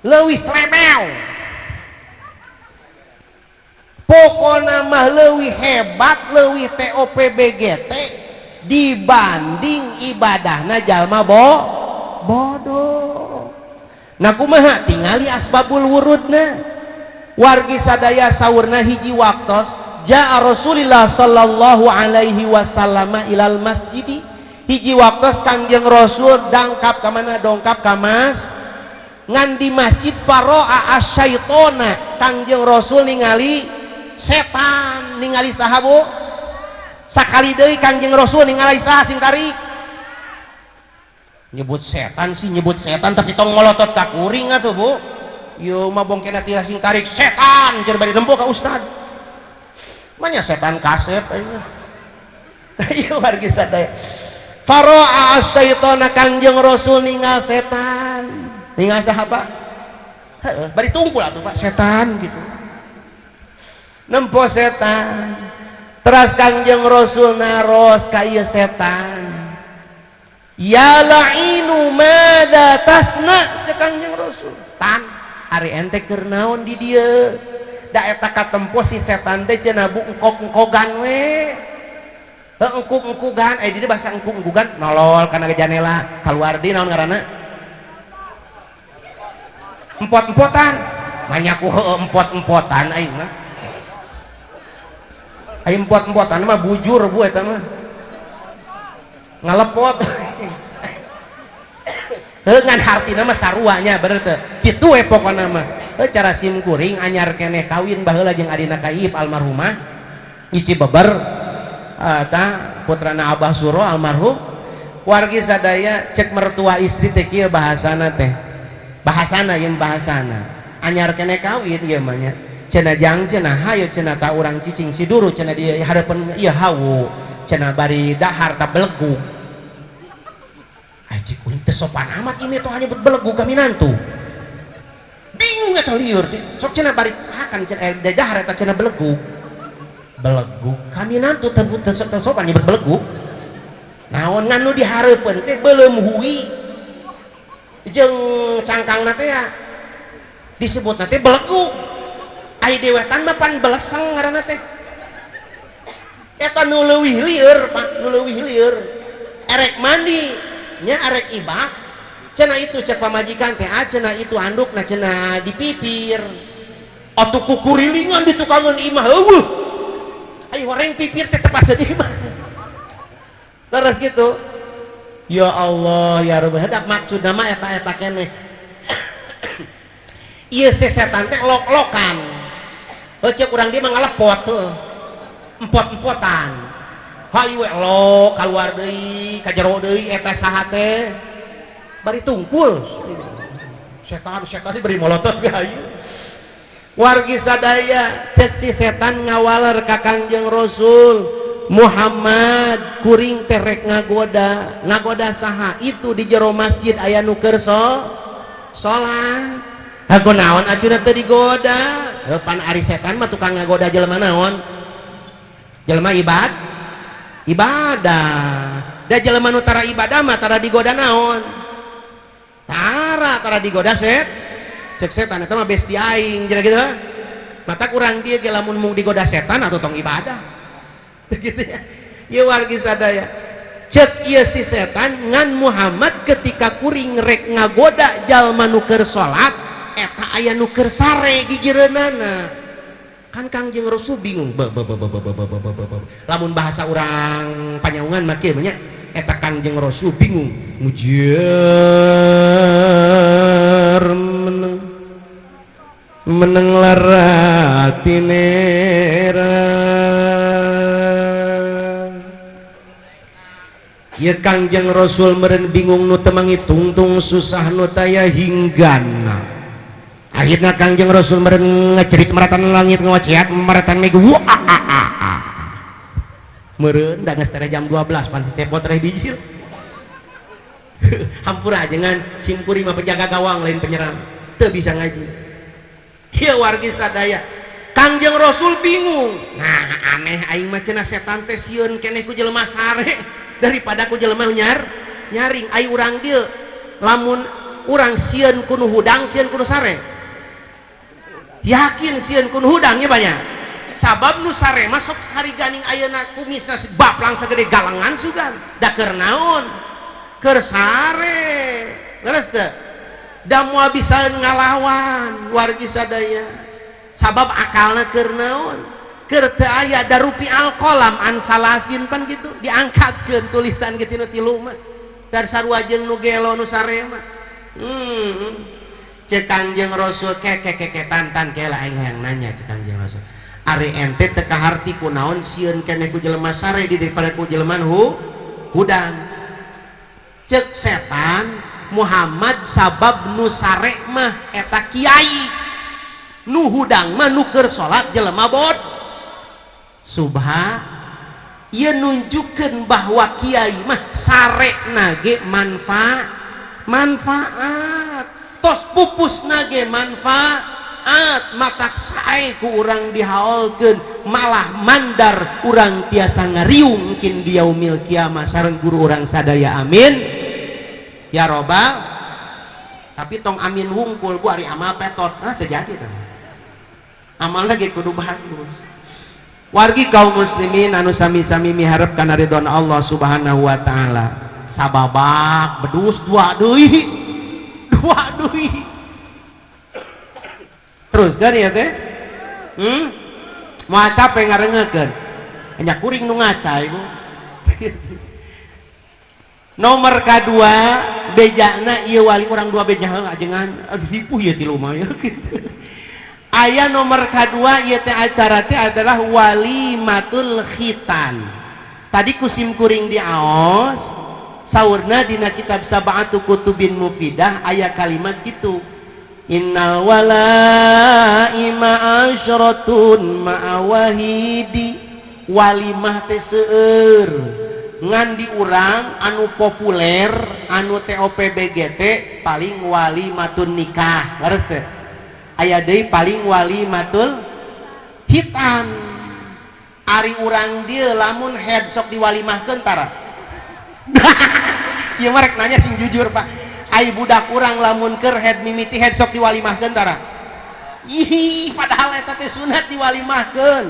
leuwih slemew, pokona mah leuwih hebat, leuwih TOPBGT dibanding ibadahna jalma bodoh. Nah, kumaha tingali asbabul wurudna, wargi sadaya? Saurna hiji waktos jaa Rasulillah sallallahu alaihi wasallam ilal masjidi, hiji waktos Kangjeng Rasul dangkap ka mana, dongkap ka mas, ngan di masjid paroa asyaitona, Kangjeng Rasul ningali setan. Ningali saha, Bu? Sakali deui Kangjeng Rasul ningali saha? Sing tarik nyebut setan sih, nyebut setan, tapi tong ngolotot ka kuring atuh, Bu. Ieu mah bongkena tira sing tarik setan cer bari nempo ka ustad. Manya setan kasep aing. Ieu wargi sadaya, faro'a asyaitona, Kangjeng Rasul ningal setan. Ningal saha, Pak? Heeh, bari tungkul atuh Pak setan gitu. Nempo setan. Teras Kangjeng Rasul naros ka ieu setan. Ya la'inu mada tasna, cek Kangjeng Rasul. Tan, ari ente keur naon di dieu? Da eta katempo si setan teh cenah bu engkog-engkogan we. Heuh, engkug-engkugan, eh di dieu bahasa engkug-engkugan nolol kana janela, kaluar di naon ngaranna? Empot-empotan. Manyaku heueuh empot-empotan aing mah. Aing empot-empotan mah bujur bu eta mah. Ngalepot. Heuh, ngan hartina mah sarua nya bener teu? Kitu we pokona mah. Heuh, cara sim kuring anyar keneh kawin baheula jeung adina Kaib almarhumah. Ici beber eta putrana Abah Suro almarhum. Wargi sadaya, cek mertua istri teh kieu bahasana teh. Bahasana yen bahasana. Anyar keneh kawin ieu mah nya. Cenah jang cenah hayo cenah ta urang cicing si duru cenah di hareupeun ieu hawu. Cenah bari dahar ta belegug. Cik kuring teh sopan amat ini tuh hanya belegug kami nantu. Bingung eta lieur. Sok cenah bari hakan cenah dahar eta cenah belegug. Belegug kami nantu teu teu sopan nyebut belegug. Naon ngan nu dihareupeun teh beuleum hui. Jeung cangkangna teh ya disebutna teh belegug. Ai dewetan mah pan beleseng ngaranna teh. Eta nu leuwih lieur, Pak, nu leuwih lieur. Erek mandi nya arek ibak cenah itu cek pamajikan teh, ah cenah itu andukna cenah dipipir. Atuh kukurilingan di tukangan imah eueuh. Ayo horeng pipir teh tepas di imah. Terus gitu. Ya Allah ya Rabb, eta maksudna mah eta-eta keneh. Ieu sesetan teh lok-lokan. Heuh, cek urang dieu mah ngalepot heuh. Empot-empotan. Hayu we lok kaluar deui, ka jero deui eta saha teh? Bari tungkul. Setan setan bari molotot we hayu. Wargi sadaya, cek si setan ngawaler ka Kangjeng Rasul Muhammad, kuring teh rek ngagoda. Ngagoda saha? Itu di jero masjid aya nu keur salat. Hago naon acuna teu digoda? Heuh, pan ari setan mah tukang ngagoda jelema naon? Jelema ibadah. Da jelema nu tara ibadah mah tara digoda naon? Tara tara digoda set. Cek setan eta mah besti aing cenah kitu. Mata kurang dia ge lamun mung digoda setan atau tong ibadah. Begitu ya. Ieu wargi sadaya. Cek ieu si setan ngan Muhammad ketika kuring rek ngagoda jalma nu keur salat eta aya nu keur sare gigireunana. Kan Kangjeng Rasul bingung. Be be be be be be be be be be. Lamun bahasa urang Panyaungan mah kieu nya, eta Kangjeng Rasul bingung. Mujer meneng meneng laratinera. Ieu Kangjeng Rasul meureun bingung nu teu mangitungtung susah nu taya hinggana. Akhirna Kangjeng Rasul meureun ngecerit maratan langit ngociat maratan mega wah ah, ah, ah. Meureun da geus tere jam 12 pan si cepot teh bijil. Hampura jangan sim kuring mah penjaga gawang lain penyerang. Teu bisa ngaji. Ieu wargi sadaya. Kangjeng Rasul bingung. Nah, aneh aing mah cenah setan teh sieun keneh ku jelema sare daripada ku jelema nyaring. Ai urang dieu lamun urang sieun ku nu hudang sieun ku nu sare. Yakin sieun ku nu hudang nya banyak. Sabab nu sare mah sok hari ganing ayeuna kumisna baplang sagede galengan sugan. Da keur naon? Keur sare. Leres teu? Da moal bisa ngalawan wargi sadaya. Sabab akalna keur naon? Keur teu aya darupi alqalam an salafin pan gitu diangkatkeun tulisan gitu nu tilu mah. Dar sarua jeung nu gelo nu sare mah. Cek Kangjeng Rasul keke keke tantan kela aing hayang nanya cek Kangjeng Rasul. Ari ente teu kaharti kunaon sieun keneh ku jelema sare di daripada ku jelema hudang. Cek setan Muhammad sabab nu sare mah eta kiai. Nu hudang mah nu keur salat jelema bod. Subha ieu nunjukkeun bahwa kiai mah sare nage manfaat. Tos pupus nage manfaat, matak sae ku urang dihaolkeun, malah mandar urang tiasa ngariung mungkin di yaumil kiamah sareng guru urang sadaya. Amin ya robbal. Tapi tong amin wungkul, Bu, ari amal petot, ah, terjadi tah. Amal lagi kudu bagus. Wargi kaum muslimin anu sami-sami miharep kana ridwan Allah Subhanahu wa taala, sababak bedus dua deui, dua deui. Terus kan ya teh, Mau capek ngarengekeun, hanya kuring nu ngaca ibu. Nomor kedua bejana ieu wali urang dua beja ajengan, aduh, hipuh ieu tilu mah ya. Aya nomor kedua ieu teh, acara teh adalah walimatul khitan. Tadi kusim kuring di aos, saurna dina kitab Sab'atu Kutubin Mufidah aya kalimat gitu, innal walaima asyratun ma'awahidi. Walimah teh seueur, ngan di urang anu populer anu TOPBGT paling walimatun nikah, leres teh? Aya deui paling walimatul hitan. Ari urang dieu lamun head sok diwalimahkeun tara? Ieu mah rek nanya sing jujur, Pak. Ai budak urang lamun keur head, mimiti head, sok diwalimahkeun tara? Ih, padahal eta teh sunat diwalimahkeun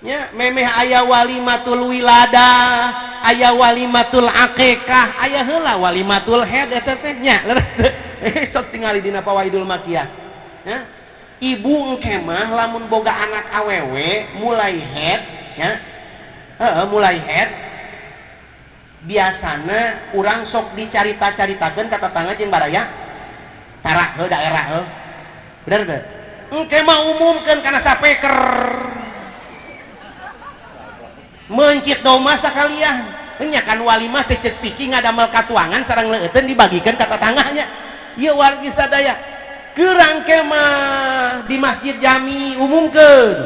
nya. Memeh aya walimatul wiladah, aya walimatul akikah, aya heula walimatul head eta teh nya, leres teu? Sok tingali dina Fawaidul Makiyah ya. Ibu engke mah lamun boga anak awewe mulai head ya, heeh, mulai head biasana urang sok dicarita-caritakeun ka tetangga jeung baraya tara heuh daerah heuh, bener teu? Engke mah umumkeun kana sapeker, mencit doma sakalian nya kan. Walimah teh cek piki ngadamel katuangan sareng leueuteuan dibagikan ka tetangganya. Ieu wargi sadaya, gerang kemah di Masjid Jami umumkeun,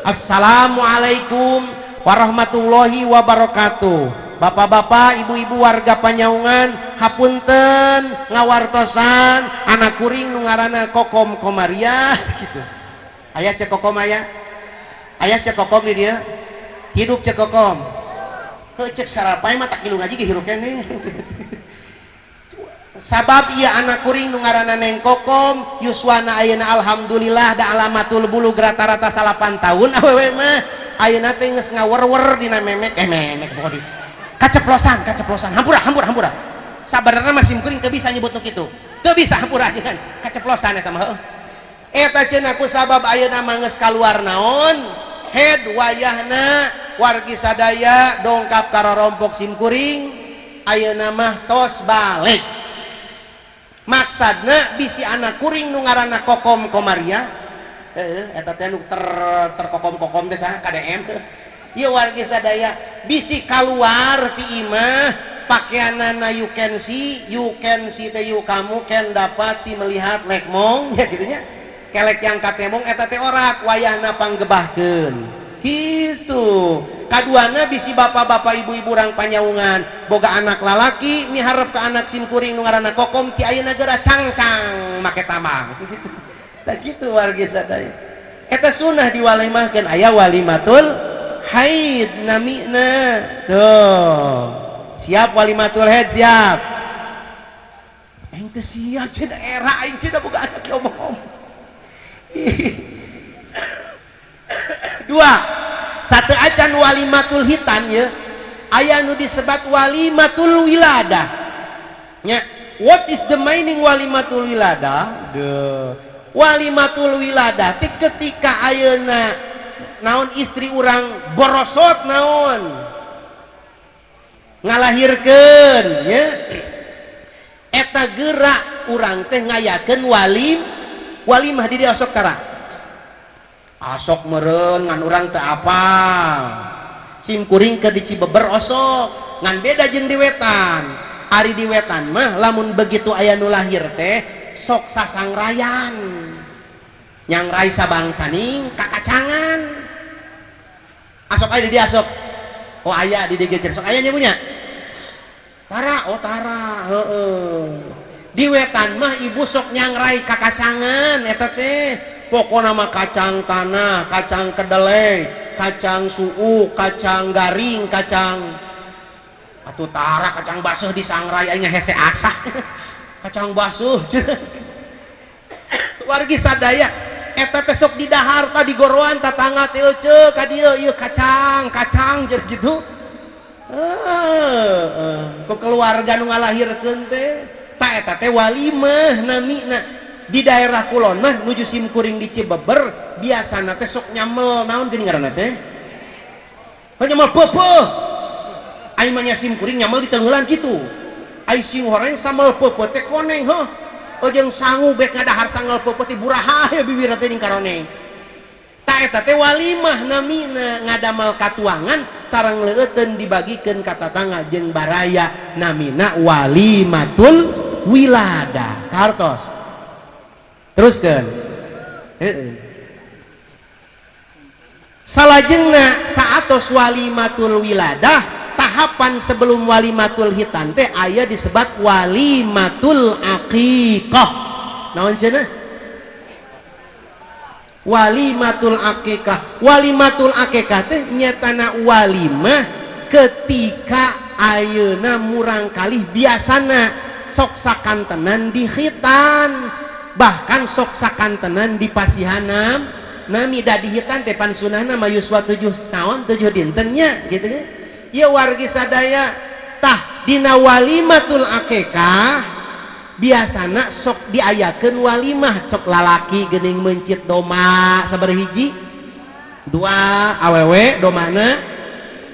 "Assalamualaikum warahmatullahi wabarakatuh. Bapak-bapak, ibu-ibu, warga Panyaungan, hapunten ngawartosan anak kuring nu ngaranna Kokom Komariah." Gitu. Aya cek Kokom? Aya? Aya cek Kokom di dieu? Hidup cek Kokom? Heuh, cek sarapai mah tak ngilu ngaji ge hirup keneh. Sabab iya anak kuring nu ngaranna Neng Kokom yuswana ayeuna alhamdulillah da alamatul bulug rata-rata 9 tahun awewe mah. Ayeuna teh geus ngawer-wer dina memek, eh, memek pokoknya kaceplosan, kaceplosan, hampura, hampura, hampura. Sabarna mah sim kuring teu bisa nyebut nu kitu, teu bisa, hampura jangan, kaceplosan eta mah heuh. Eta cenah ku sabab ayeuna mah geus kaluar naon head wayahna. Wargi sadaya dongkap karorompok sim kuring, ayeuna mah tos balik. Maksudna bisi anak kuring nu ngaranna Kokom Komaria, heeh, eta teh nu ter terkokom-kokom teh saha, KDM ieu. Wargi sadaya, bisi kaluar ti imah pakaianana you can see, you can see teh you kamu, can dapat, si melihat, lekmong ya gitu nya, kelek yang katemong eta teh orak wayahna panggebahkeun gitu. Kaduana bisi bapak-bapak, ibu-ibu urang Panyaungan boga anak lalaki miharep ke anak sim kuring nu ngaranna Kokom, ti ayeuna geura cangcang make tambang gitu. Tah kitu wargi sadaya, eta sunah diwalimahkeun. Aya walimatul haid namina. Tuh, siap walimatul haid? Siap? Aing teu siap cenah, era aing cenah boga anak ngomong-ngomong. Dua satu acan walimatul hitan ya, aya nu disebat walimatul wiladah nya. What is the meaning walimatul wiladah? The walimatul wiladah ti ketika ayeuna naon istri urang borosot naon ngalahirkeun nya, eta gerak urang teh ngayakeun walim walimah di dieu. Osok cara asok meureun, ngan urang teu apal. Sim kuring ke di Cibeber osok, ngan beda jeung di wetan. Ari di wetan mah lamun begitu aya nu lahir teh sok sasangrayan, nyangrai sabangsaning kakacangan. Asok aya di dia asok? Oh, aya di dieu sok aya nya punya tara. Oh, tara, heeh. Di wetan mah ibu sok nyangrai kakacangan eta teh. Pokona mah kacang tanah, kacang kedelai, kacang suuk, kacang garing, kacang atuh tara kacang basuh disangrai aing hese asah. Kacang basuh. Wargi sadaya eta teh sok didahar tadi goroan tatangga teh euceu ka dieu ieu kacang, kacang jeung kitu. Heeh, ku keluarga nu ngalahirkeun teh tah eta teh walimah namina. Di daerah kulon mah nuju simkuring di Cibeber biasana teh sok nyamel naon geuning ngaranna teh? Nyamel peupeut. Ai mah nya simkuring nyamel di tengeulan kitu. Ai sing horeng sambel peupeut teh koneng heuh. Jeung sangu bek ngadahar sangel peupeut teh buraha we bibirna teh ning karoneng. Tah eta teh walimah namina ngadamel katuangan sareng leueuteun dibagikeun ka tatangga jeung baraya namina walimatul wilada. Kartos. Teruskeun. Heeh. Salajengna saatos walimatul wiladah, tahapan sebelum walimatul hitan teh aya disebat walimatul aqiqah. Naon cenah? Walimatul aqiqah. Walimatul aqiqah teh nyatana walimah ketika ayeuna murang kalih biasana sok sakantenan di khitan, bahkan sok sakantenan di pasihanam nami. Da di khitan teh pan sunahna mah yuswa 7 tahun 7 dintennya gitu kan. Ieu wargi sadaya tah dina walimatul aqiqah biasana sok diayakeun walimah sok lalaki geuning meuncit domba sabaraha hiji dua, awewe domana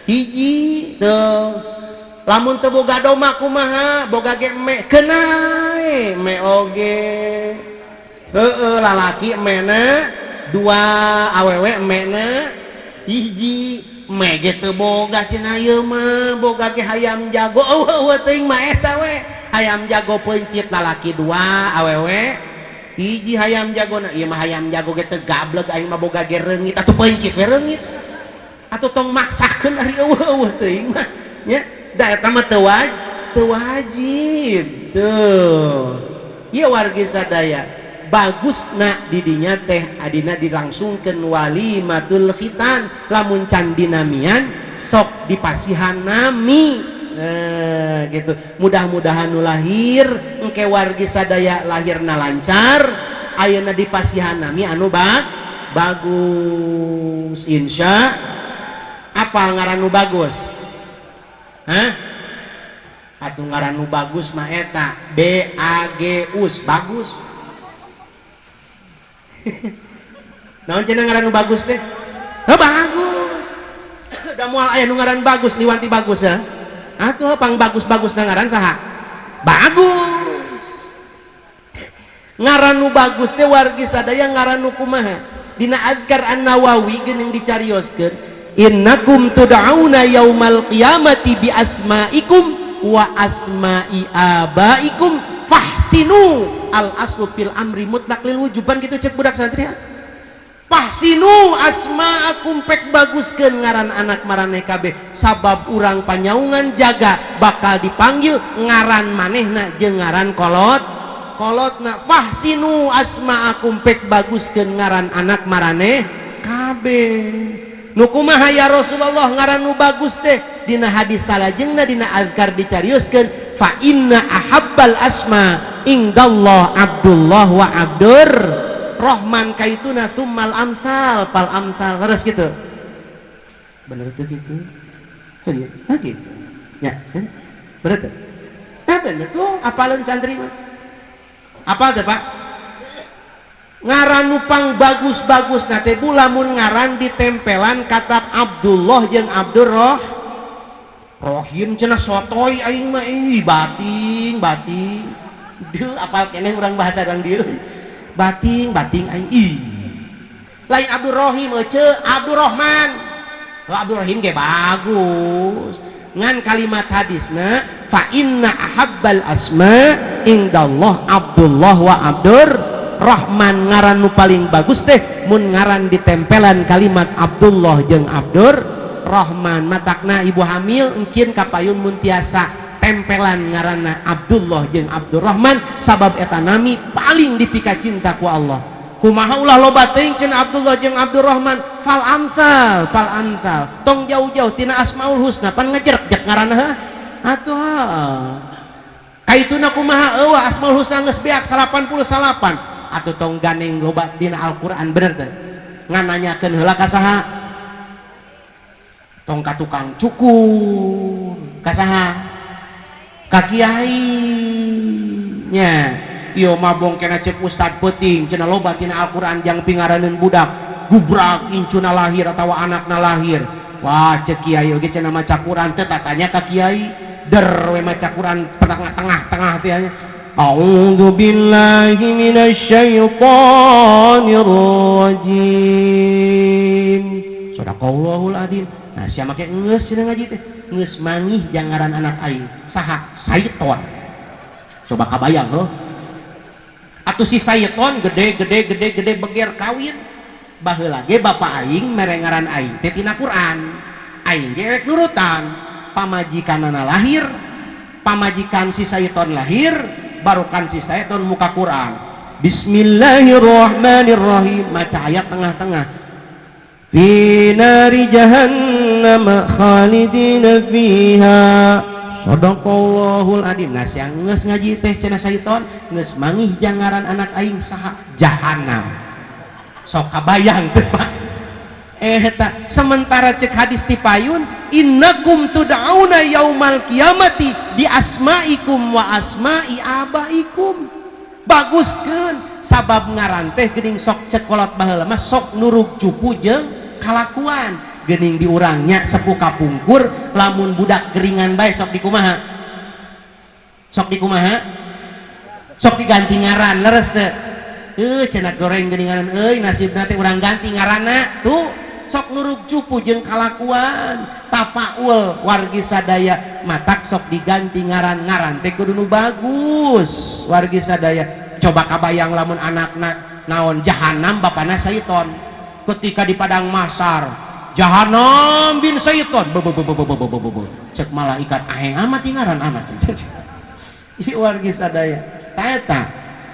hiji tuh. Lamun teu boga domba kumaha, boga ge eme kenae eme oge heueuh lalaki emena dua, awewe emena hiji. Eme ge teu boga cenah ieu mah boga ge hayam jago eueuh eueuh teuing mah eta we hayam jago peuncit lalaki dua awewe hiji hayam jagona ieu mah hayam jago ge teu gableg aing mah boga ge reungit atuh peuncit we reungit atuh tong maksakeun ari eueuh eueuh teuing mah nya da eta mah teu wajib tuh. Ieu wargi sadaya bagusna didinya teh adina dilangsungkeun walimatul khitan lamun can dinamian sok dipasihan nami. Nah, gitu. Mudah-mudahan nu lahir engke wargi sadaya lahirna lancar, ayeuna dipasihan nami anu bagus insya. Apa ngaran nu bagus? Hah? Atuh ngaran nu bagus mah eta B A G U S bagus. Naon cenah ngaran nu bagus teh? Heuh bagus. Da moal aya nu ngaran bagus liwanti bagus ya. Atuh pang bagus-bagus na ngaran saha? Bagus. Ngaran nu bagus teh wargi sadaya ngaran nu kumaha? Dina Azkar An-Nawawi geuning dicarioskeun, innakum tud'auna yaumal qiyamati bi asma'ikum wa asma'i abaikum fahsinu al aslu fil amri mutlaq lil wujuban gitu cek budak santri. Fahsinu asma'akum pek baguskeun ngaran anak maraneh kabeh sabab urang panyaungan jaga bakal dipanggil ngaran manehna jeung ngaran kolot kolotna. Fahsinu asma'akum pek baguskeun ngaran anak maraneh kabeh. Nu kumaha ya Rasulullah ngaran nu bagus teh? Dina hadis salajengna dina azkar dicarioskeun fa inna ahabbal asma indallah Abdullah wa Abdur Rahman kaituna summal amsal fal amsal terus gitu. Bener tuh gitu. Hah gitu. Ya, bener tuh. Nah, bener tuh apalun santri mah. Apal teh, Pak? Ngaran nupang bagus-bagus na teh bu lamun ngaran ditempelan kata Abdullah jeung Abdurroh Rohim cenah sotoy aing mah ih bating bating. Deuh apal keneh urang bahasa urang dieu. Bating bating aing ih. Lain Abdurrahim ece Abdurrahman. Oh, Abdurrahim ge bagus. Ngan kalimat hadisna fa inna ahabbal asma indallah Abdullah wa Abdur Rahman ngaran nu paling bagus teh mun ngaran ditempelan kalimat Abdullah jeung Abdur Rahman. Matakna ibu hamil engkin kapayun mun tiasa Tempelan ngaranna Abdullah jeung Abdurrahman sabab eta nami paling dipika cinta ku Allah. Kumaha ulah loba teuing cenah Abdullah jeung Abdurrahman, fal amsal, fal amsal. Tong jauh-jauh tina Asmaul Husna pan ngejerek-jek ngaranna heuh. Atuh kaituna kumaha eueuh Asmaul Husna geus beak 89. Atuh tong ganeng loba dina Al-Qur'an bener teh. Ngan nanyakeun heula ka saha? Tong ka tukang cukur, ka saha? Ka kiai nya. Ieu mah bongkena cek ustad peuting cenah loba tina Al-Qur'an jang pingaraneun budak gubrak incuna lahir atawa anakna lahir. Wah cek kiai oge cenah maca Qur'an teh tatanya ka kiai der we maca Qur'an tengah-tengah teh nya. A'udzu billahi minasyaitonir rajim. Shadaqallahul adzim. Nah sia make geus cenah ngaji teh geus mangih jangaran anak aing saha Saiton. Coba kabayang heuh. Atuh si Saiton gede gede gede gede beger kawin. Baheula ge bapa aing mere ngaran aing teh tina Quran. Aing ge rek nurutan. Pamajikanana lahir, pamajikan si Saiton lahir, barukan si Saiton muka Quran. Bismillahirrahmanirrahim maca ayat tengah-tengah. Fi nari jahannam khalidina fiha. Shadaqallahul adzim. Nah siang geus ngaji teh cenah Saiton geus mangih jangaran anak aing saha jahanam. Sok kabayang teh Pak. Eta sementara cek hadis ti payun innakum tud'auna yaumal qiyamati bi asma'ikum wa asma'i abaikum. Baguskeun sabab ngaran teh geuning sok cek kolot baheula mah sok nurug cupu jeung kalakuan. Geuning diurangnya sepuh kapungkur lamun budak geringan bae sok dikumaha? Sok dikumaha? Sok diganti ngaran leres teh. Cenah goreng geuningan euy nasibna teh urang ganti ngaranna tuh sok nurug cupu jeung kalakuan tapaul wargi sadaya matak sok diganti ngaran-ngaran teh kudu nu bagus wargi sadaya. Coba kabayang lamun anakna naon jahanam bapana Saiton ketika di padang mahsyar jahanam bin Saiton be cek malaikat aheng amat ngaran anak. Ieu wargi sadaya ta eta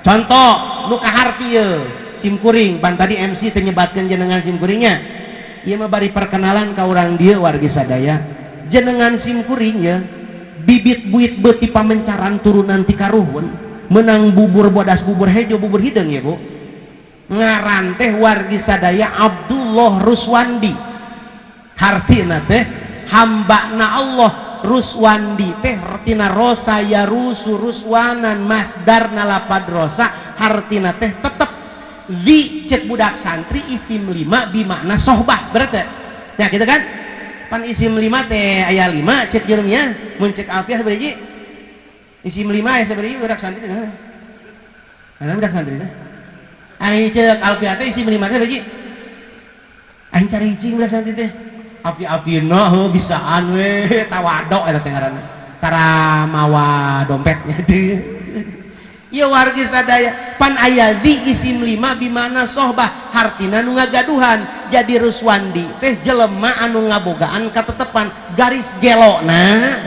contoh nu kaharti ieu simkuring pan tadi MC teh nyebatkeun jenengan simkuringnya. Ieu mah bari perkenalan ka urang dieu wargi sadaya jenengan simkuring ya bibit buit beuti pamencaran turunan ti karuhun menang bubur bodas bubur hejo bubur hideung ya Bu ngaran teh wargi sadaya Abdullah Ruswandi hartina teh hambana Allah Ruswandi teh hartina rosa yarusu ruswanan masdarna lapad rosa hartina teh tetep zi cek budak santri isim 5 bimakna sohbah berarti ya gitu kan pan isim 5 teh aya 5 cek jerumnya mun cek alfiah beriji isim 5 aya sabaraha budak santri nah budak santri nah ari cek alfiah teh isim 5 teh beriji aing cari cing budak santri teh api-apina heuh bisaan we tawadok eta teh ngaranna tara mawa dompetnya deui. Ieu wargi sadaya pan aya di isim 5 bimana sohbah hartina nu ngagaduhan jadi Ruswandi teh jelema anu ngabogaan katetepan garis gelona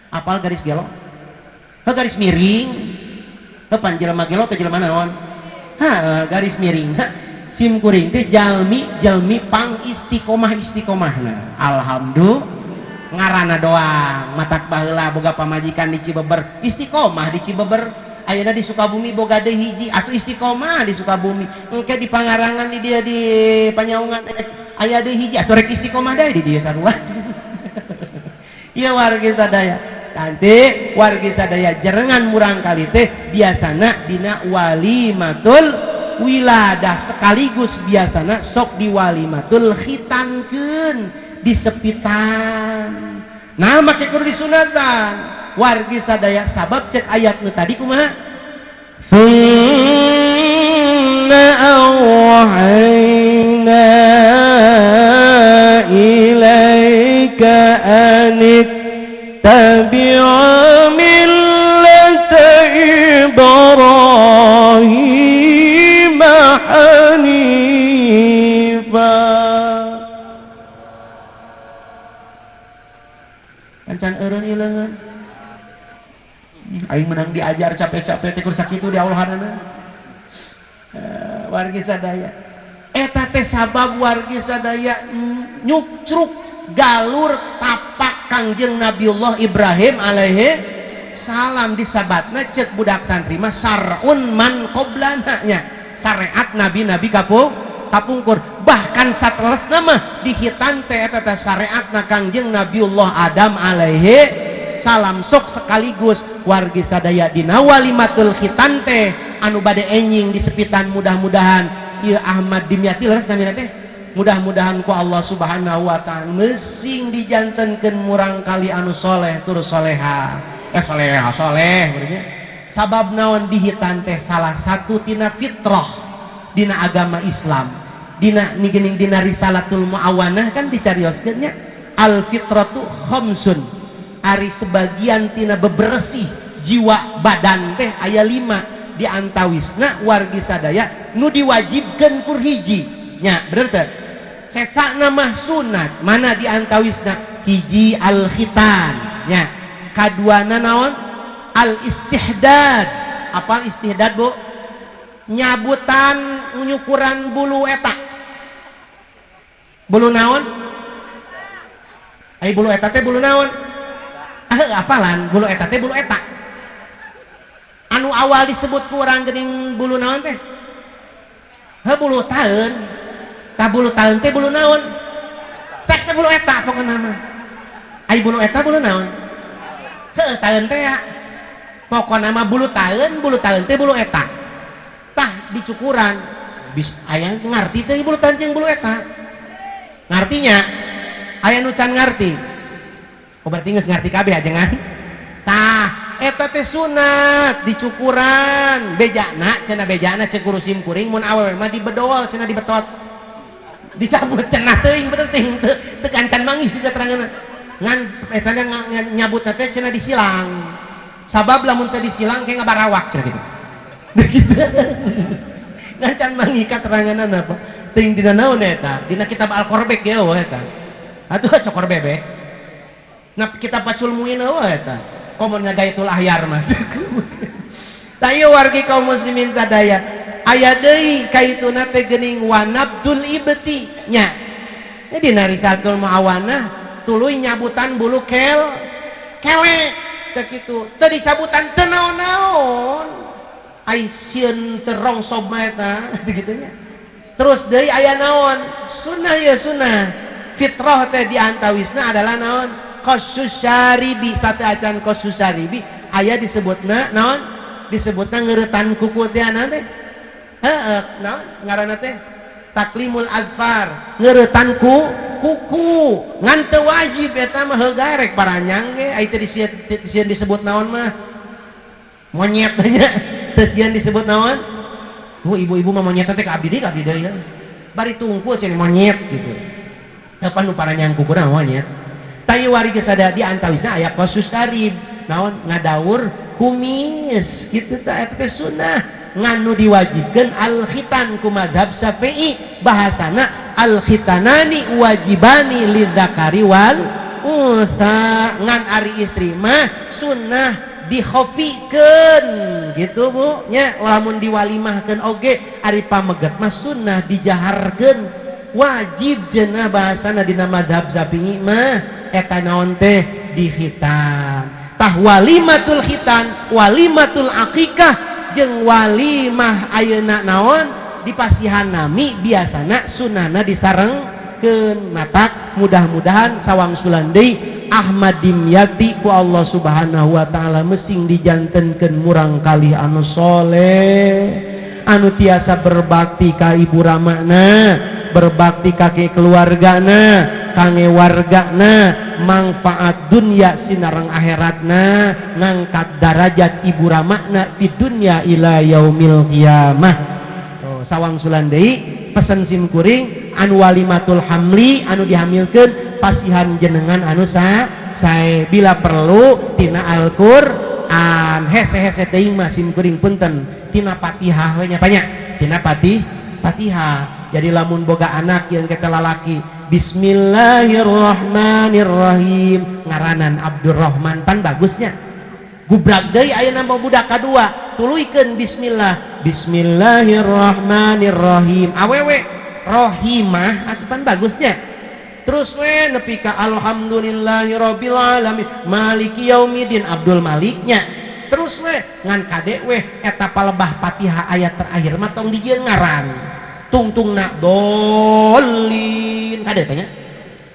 apal garis gelo heuh garis miring heuh pan jelema gelo teh jelema naon ha garis miring sim kuring teh jalmi jalmi pang istiqomah istiqomahna alhamdulillah ngarana doang matak baheula boga pamajikan di Cibeber istiqomah di Cibeber ayeuna di Sukabumi boga deui hiji atuh istiqomah di Sukabumi engke di Pangarangan di dia di Panyaungan aya deui hiji atuh rek istiqomah deui di dieu sarua. Ieu wargi sadaya nanti wargi sadaya jerengan murang kali teh biasana dina walimatul wiladah sekaligus biasana sok di walimatul khitankeun disepitan nah make kudu disunatan wargi sadaya sabab cek ayat nu tadi kumaha summa awhayna ilaika anittabi' millata Ibrahim hanifa. Can eureun ieu leungeun. Aing menang diajar capek-capek teh kur sakitu di Allahanana. Wargi sadaya eta teh sabab wargi sadaya nyukcruk galur tapak Kangjeng Nabiullah Ibrahim alaihi salam. Disabatna cek budak santri mah syar'un man qoblana nya, syariat nabi-nabi kapungkur. Bahkan satelesna mah dihitan teh eta teh syariatna Kangjeng Nabiullah Adam alaihi salam. Sok sekaligus wargi sadaya dina walimatul khitan teh anu bade enjing di sepitan, mudah-mudahan ieu Ahmad Dimyati leres namina teh, mudah-mudahan ku Allah Subhanahu wa Ta'ala mesing dijantenkeun murang kali anu soleh tur soleha, soleha soleh berarti. Sabab naon? Dihitan teh salah satu tina fitrah dina agama Islam. Dina nigening dina Risalatul Muawanah kan dicarioskeun nya, al fitratu khamsun, ari sebagian tina bebersih jiwa badan teh aya 5. Di antawisna wargi sadaya nu diwajibkeun kur hiji nya, bener teh? Sesana mah sunat. Mana di antawisna? Hiji al khitan nya, kaduana naon? Al istihdad. Apa istihdad, Bu? Nyabutan, nyukuran bulu eta. Bulu naon? Ai bulu eta teh bulu naon? Ah, apalan bulu eta teh bulu eta anu awal disebut kurang geuning bulu naon teh? Heuh, bulu taeun. Tah, bulu taeun teh bulu naon teh? Teh bulu eta pokona mah. Ai bulu eta bulu naon? Heuh, taeun teh ya, pokona mah bulu taeun. Bulu taeun teh bulu eta. Tah, dicukuran bis aya ngarti teh bulu taeun jeung bulu eta? Ngartinya aya nu can ngarti? Oh, berarti geus ngarti kabeh ajengan. Tah, eta teh sunat dicukuran. Bejana cenah, bejana cek guru sim kuring, mun awewe mah dibedol cenah, dibetot, dicabut cenah. Teuing bener teuing teu teu kancan manggih sih keteranganna. Ngan eta nyabut teh cenah disilang, sabab lamun teh disilang kayak ngabarawak cenah gitu gitu. Ngan can manggih kateranganna apa teuing dina naon eta, dina kitab Al-Korbek ge eueuh eta atuh, cokor bebek. Nah, kita pacul muin eueuh eta komo Gaitul Ahyar mah. Tah, ieu wargi kaum muslimin sadaya, aya deui kaituna teh geuning wanabdul ibti nya. Dina Risalatul Muawanah tuluy nyabutan bulu kel kelek teh kitu. Teu dicabutan teu naon-naon, ai sieun teu rongsob mah eta kitu nya. Terus deui aya naon sunnah ya, sunnah fitrah teh di antawisna adalah naon? Qassus syaribi. Sate acan qassus syaribi aya disebutna naon? Disebutna ngeuretan kuku teh teh, heeh, naon ngaranna teh? Taklimul adfar, ngeuretan ku kuku. Ngan teu wajib eta mah, heuh garek paranyang ge. Ai teu disieun disebut naon mah, monyet nya, teu sieun disebut naon. Bu, ibu-ibu mah monyet teh ka abdi deui, ka abdi deui bari tungku cenah monyet gitu. Apa nu paranyang kukuna monyet. Tayu wargi sadaya, di antawisna aya qassus syarib, naon? Ngadaur kumis gitu. Tah, eta teh sunnah. Ngan nu diwajibkeun al khitan ku madhab Syafi'i, bahasana al khitanani wajibani lidzakari wal unsa. Ngan ari istri mah sunnah dikhofikeun gitu, Bu nya, lamun diwalimahkeun oge. Ari pameget mah sunnah dijaharkeun, wajib cenah bahasana dina madhab Syafi'i mah eta naon teh, dikhitan. Tah, walimatul khitan, walimatul akikah jeung walimah ayeuna naon dipasihan nami, biasana sunahna disarengkeun. Matak mudah-mudahan sawangsulan deui Ahmad Dimyati ku Allah Subhanahu wa Ta'ala mesing dijantenkeun murang kali anu soleh, anu tiasa berbakti ka ibu ramana, berbakti ka keluargana, kangge wargana, manfaat dunya sinareng akhiratna, ngangkat darajat ibu ramana di dunya ila yaumil qiyamah. Oh, sawangsulan deui pesen sim kuring, anu walimatul hamli, anu dihamilkeun, pasihan jenengan anu sa sae, bila perlu tina Al-Qur'an. Hese-hese teuing mah sim kuring punten tina Fatihah we nya, banyak tina Fatihah. Jadi lamun boga anak yang kita lalaki, Bismillahirrahmanirrahim, ngaranan Abdurrahman, pan bagusnya. Gubrak deui ayeuna mau budak kadua, tuluykeun bismillah. Bismillahirrahmanirrahim. Awewe rohimah atuh pan bagusnya. Terus we nepi ka alhamdulillahirabbil alamin maliki yaumidin Abdul Maliknya. Terus we ngan kade we eta palebah Fatihah ayat terakhir mah tong dijieun ngaran. Tungtungna dolin kade tanya.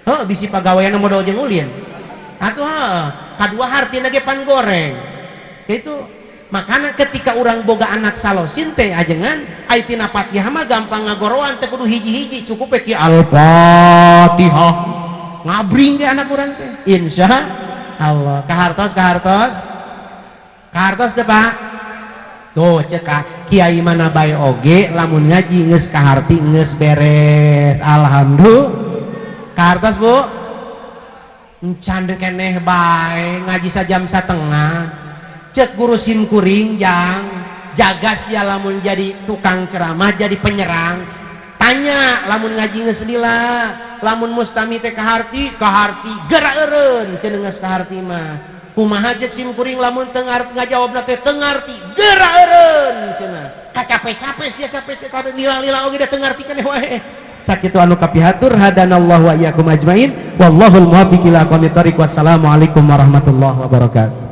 Heuh bisi pagawean modal jeung ulin. Atuh heuh, kadua hartina ge pan goreng. Itu makana ketika urang boga anak salosin teh ajengan ai tina Fatihah mah gampang ngagoroan teh kudu hiji-hiji cukup we ki Al-Fatihah. Ngabring ge anak urang teh. Insya Allah. Kahartos kahartos. Kahartos teh Pak. Tuh cek kiai mana bae oge lamun ngaji geus kaharti geus beres. Alhamdulillah. Kahartos Bu? Encan keneh bae ngaji sajam satengah. Cek guru sim kuring jang jaga sia lamun jadi tukang ceramah jadi penyerang. Tanya lamun ngaji geus lila, lamun mustami teh kaharti, kaharti geura eureun cenah geus kaharti mah. Kumaha cek sim kuring lamun teu ngajawabna teh teu ngarti geura eureun cenah. Kacape-cape sia capek teh lila-lila oge da teu ngarti keneh wae. Sakitu anu kapihatur hadanallahu wa iyyakum ajmain wallahul muwaffiq ila aqwamit thoriq. Wassalamualaikum warahmatullahi wabarakatuh.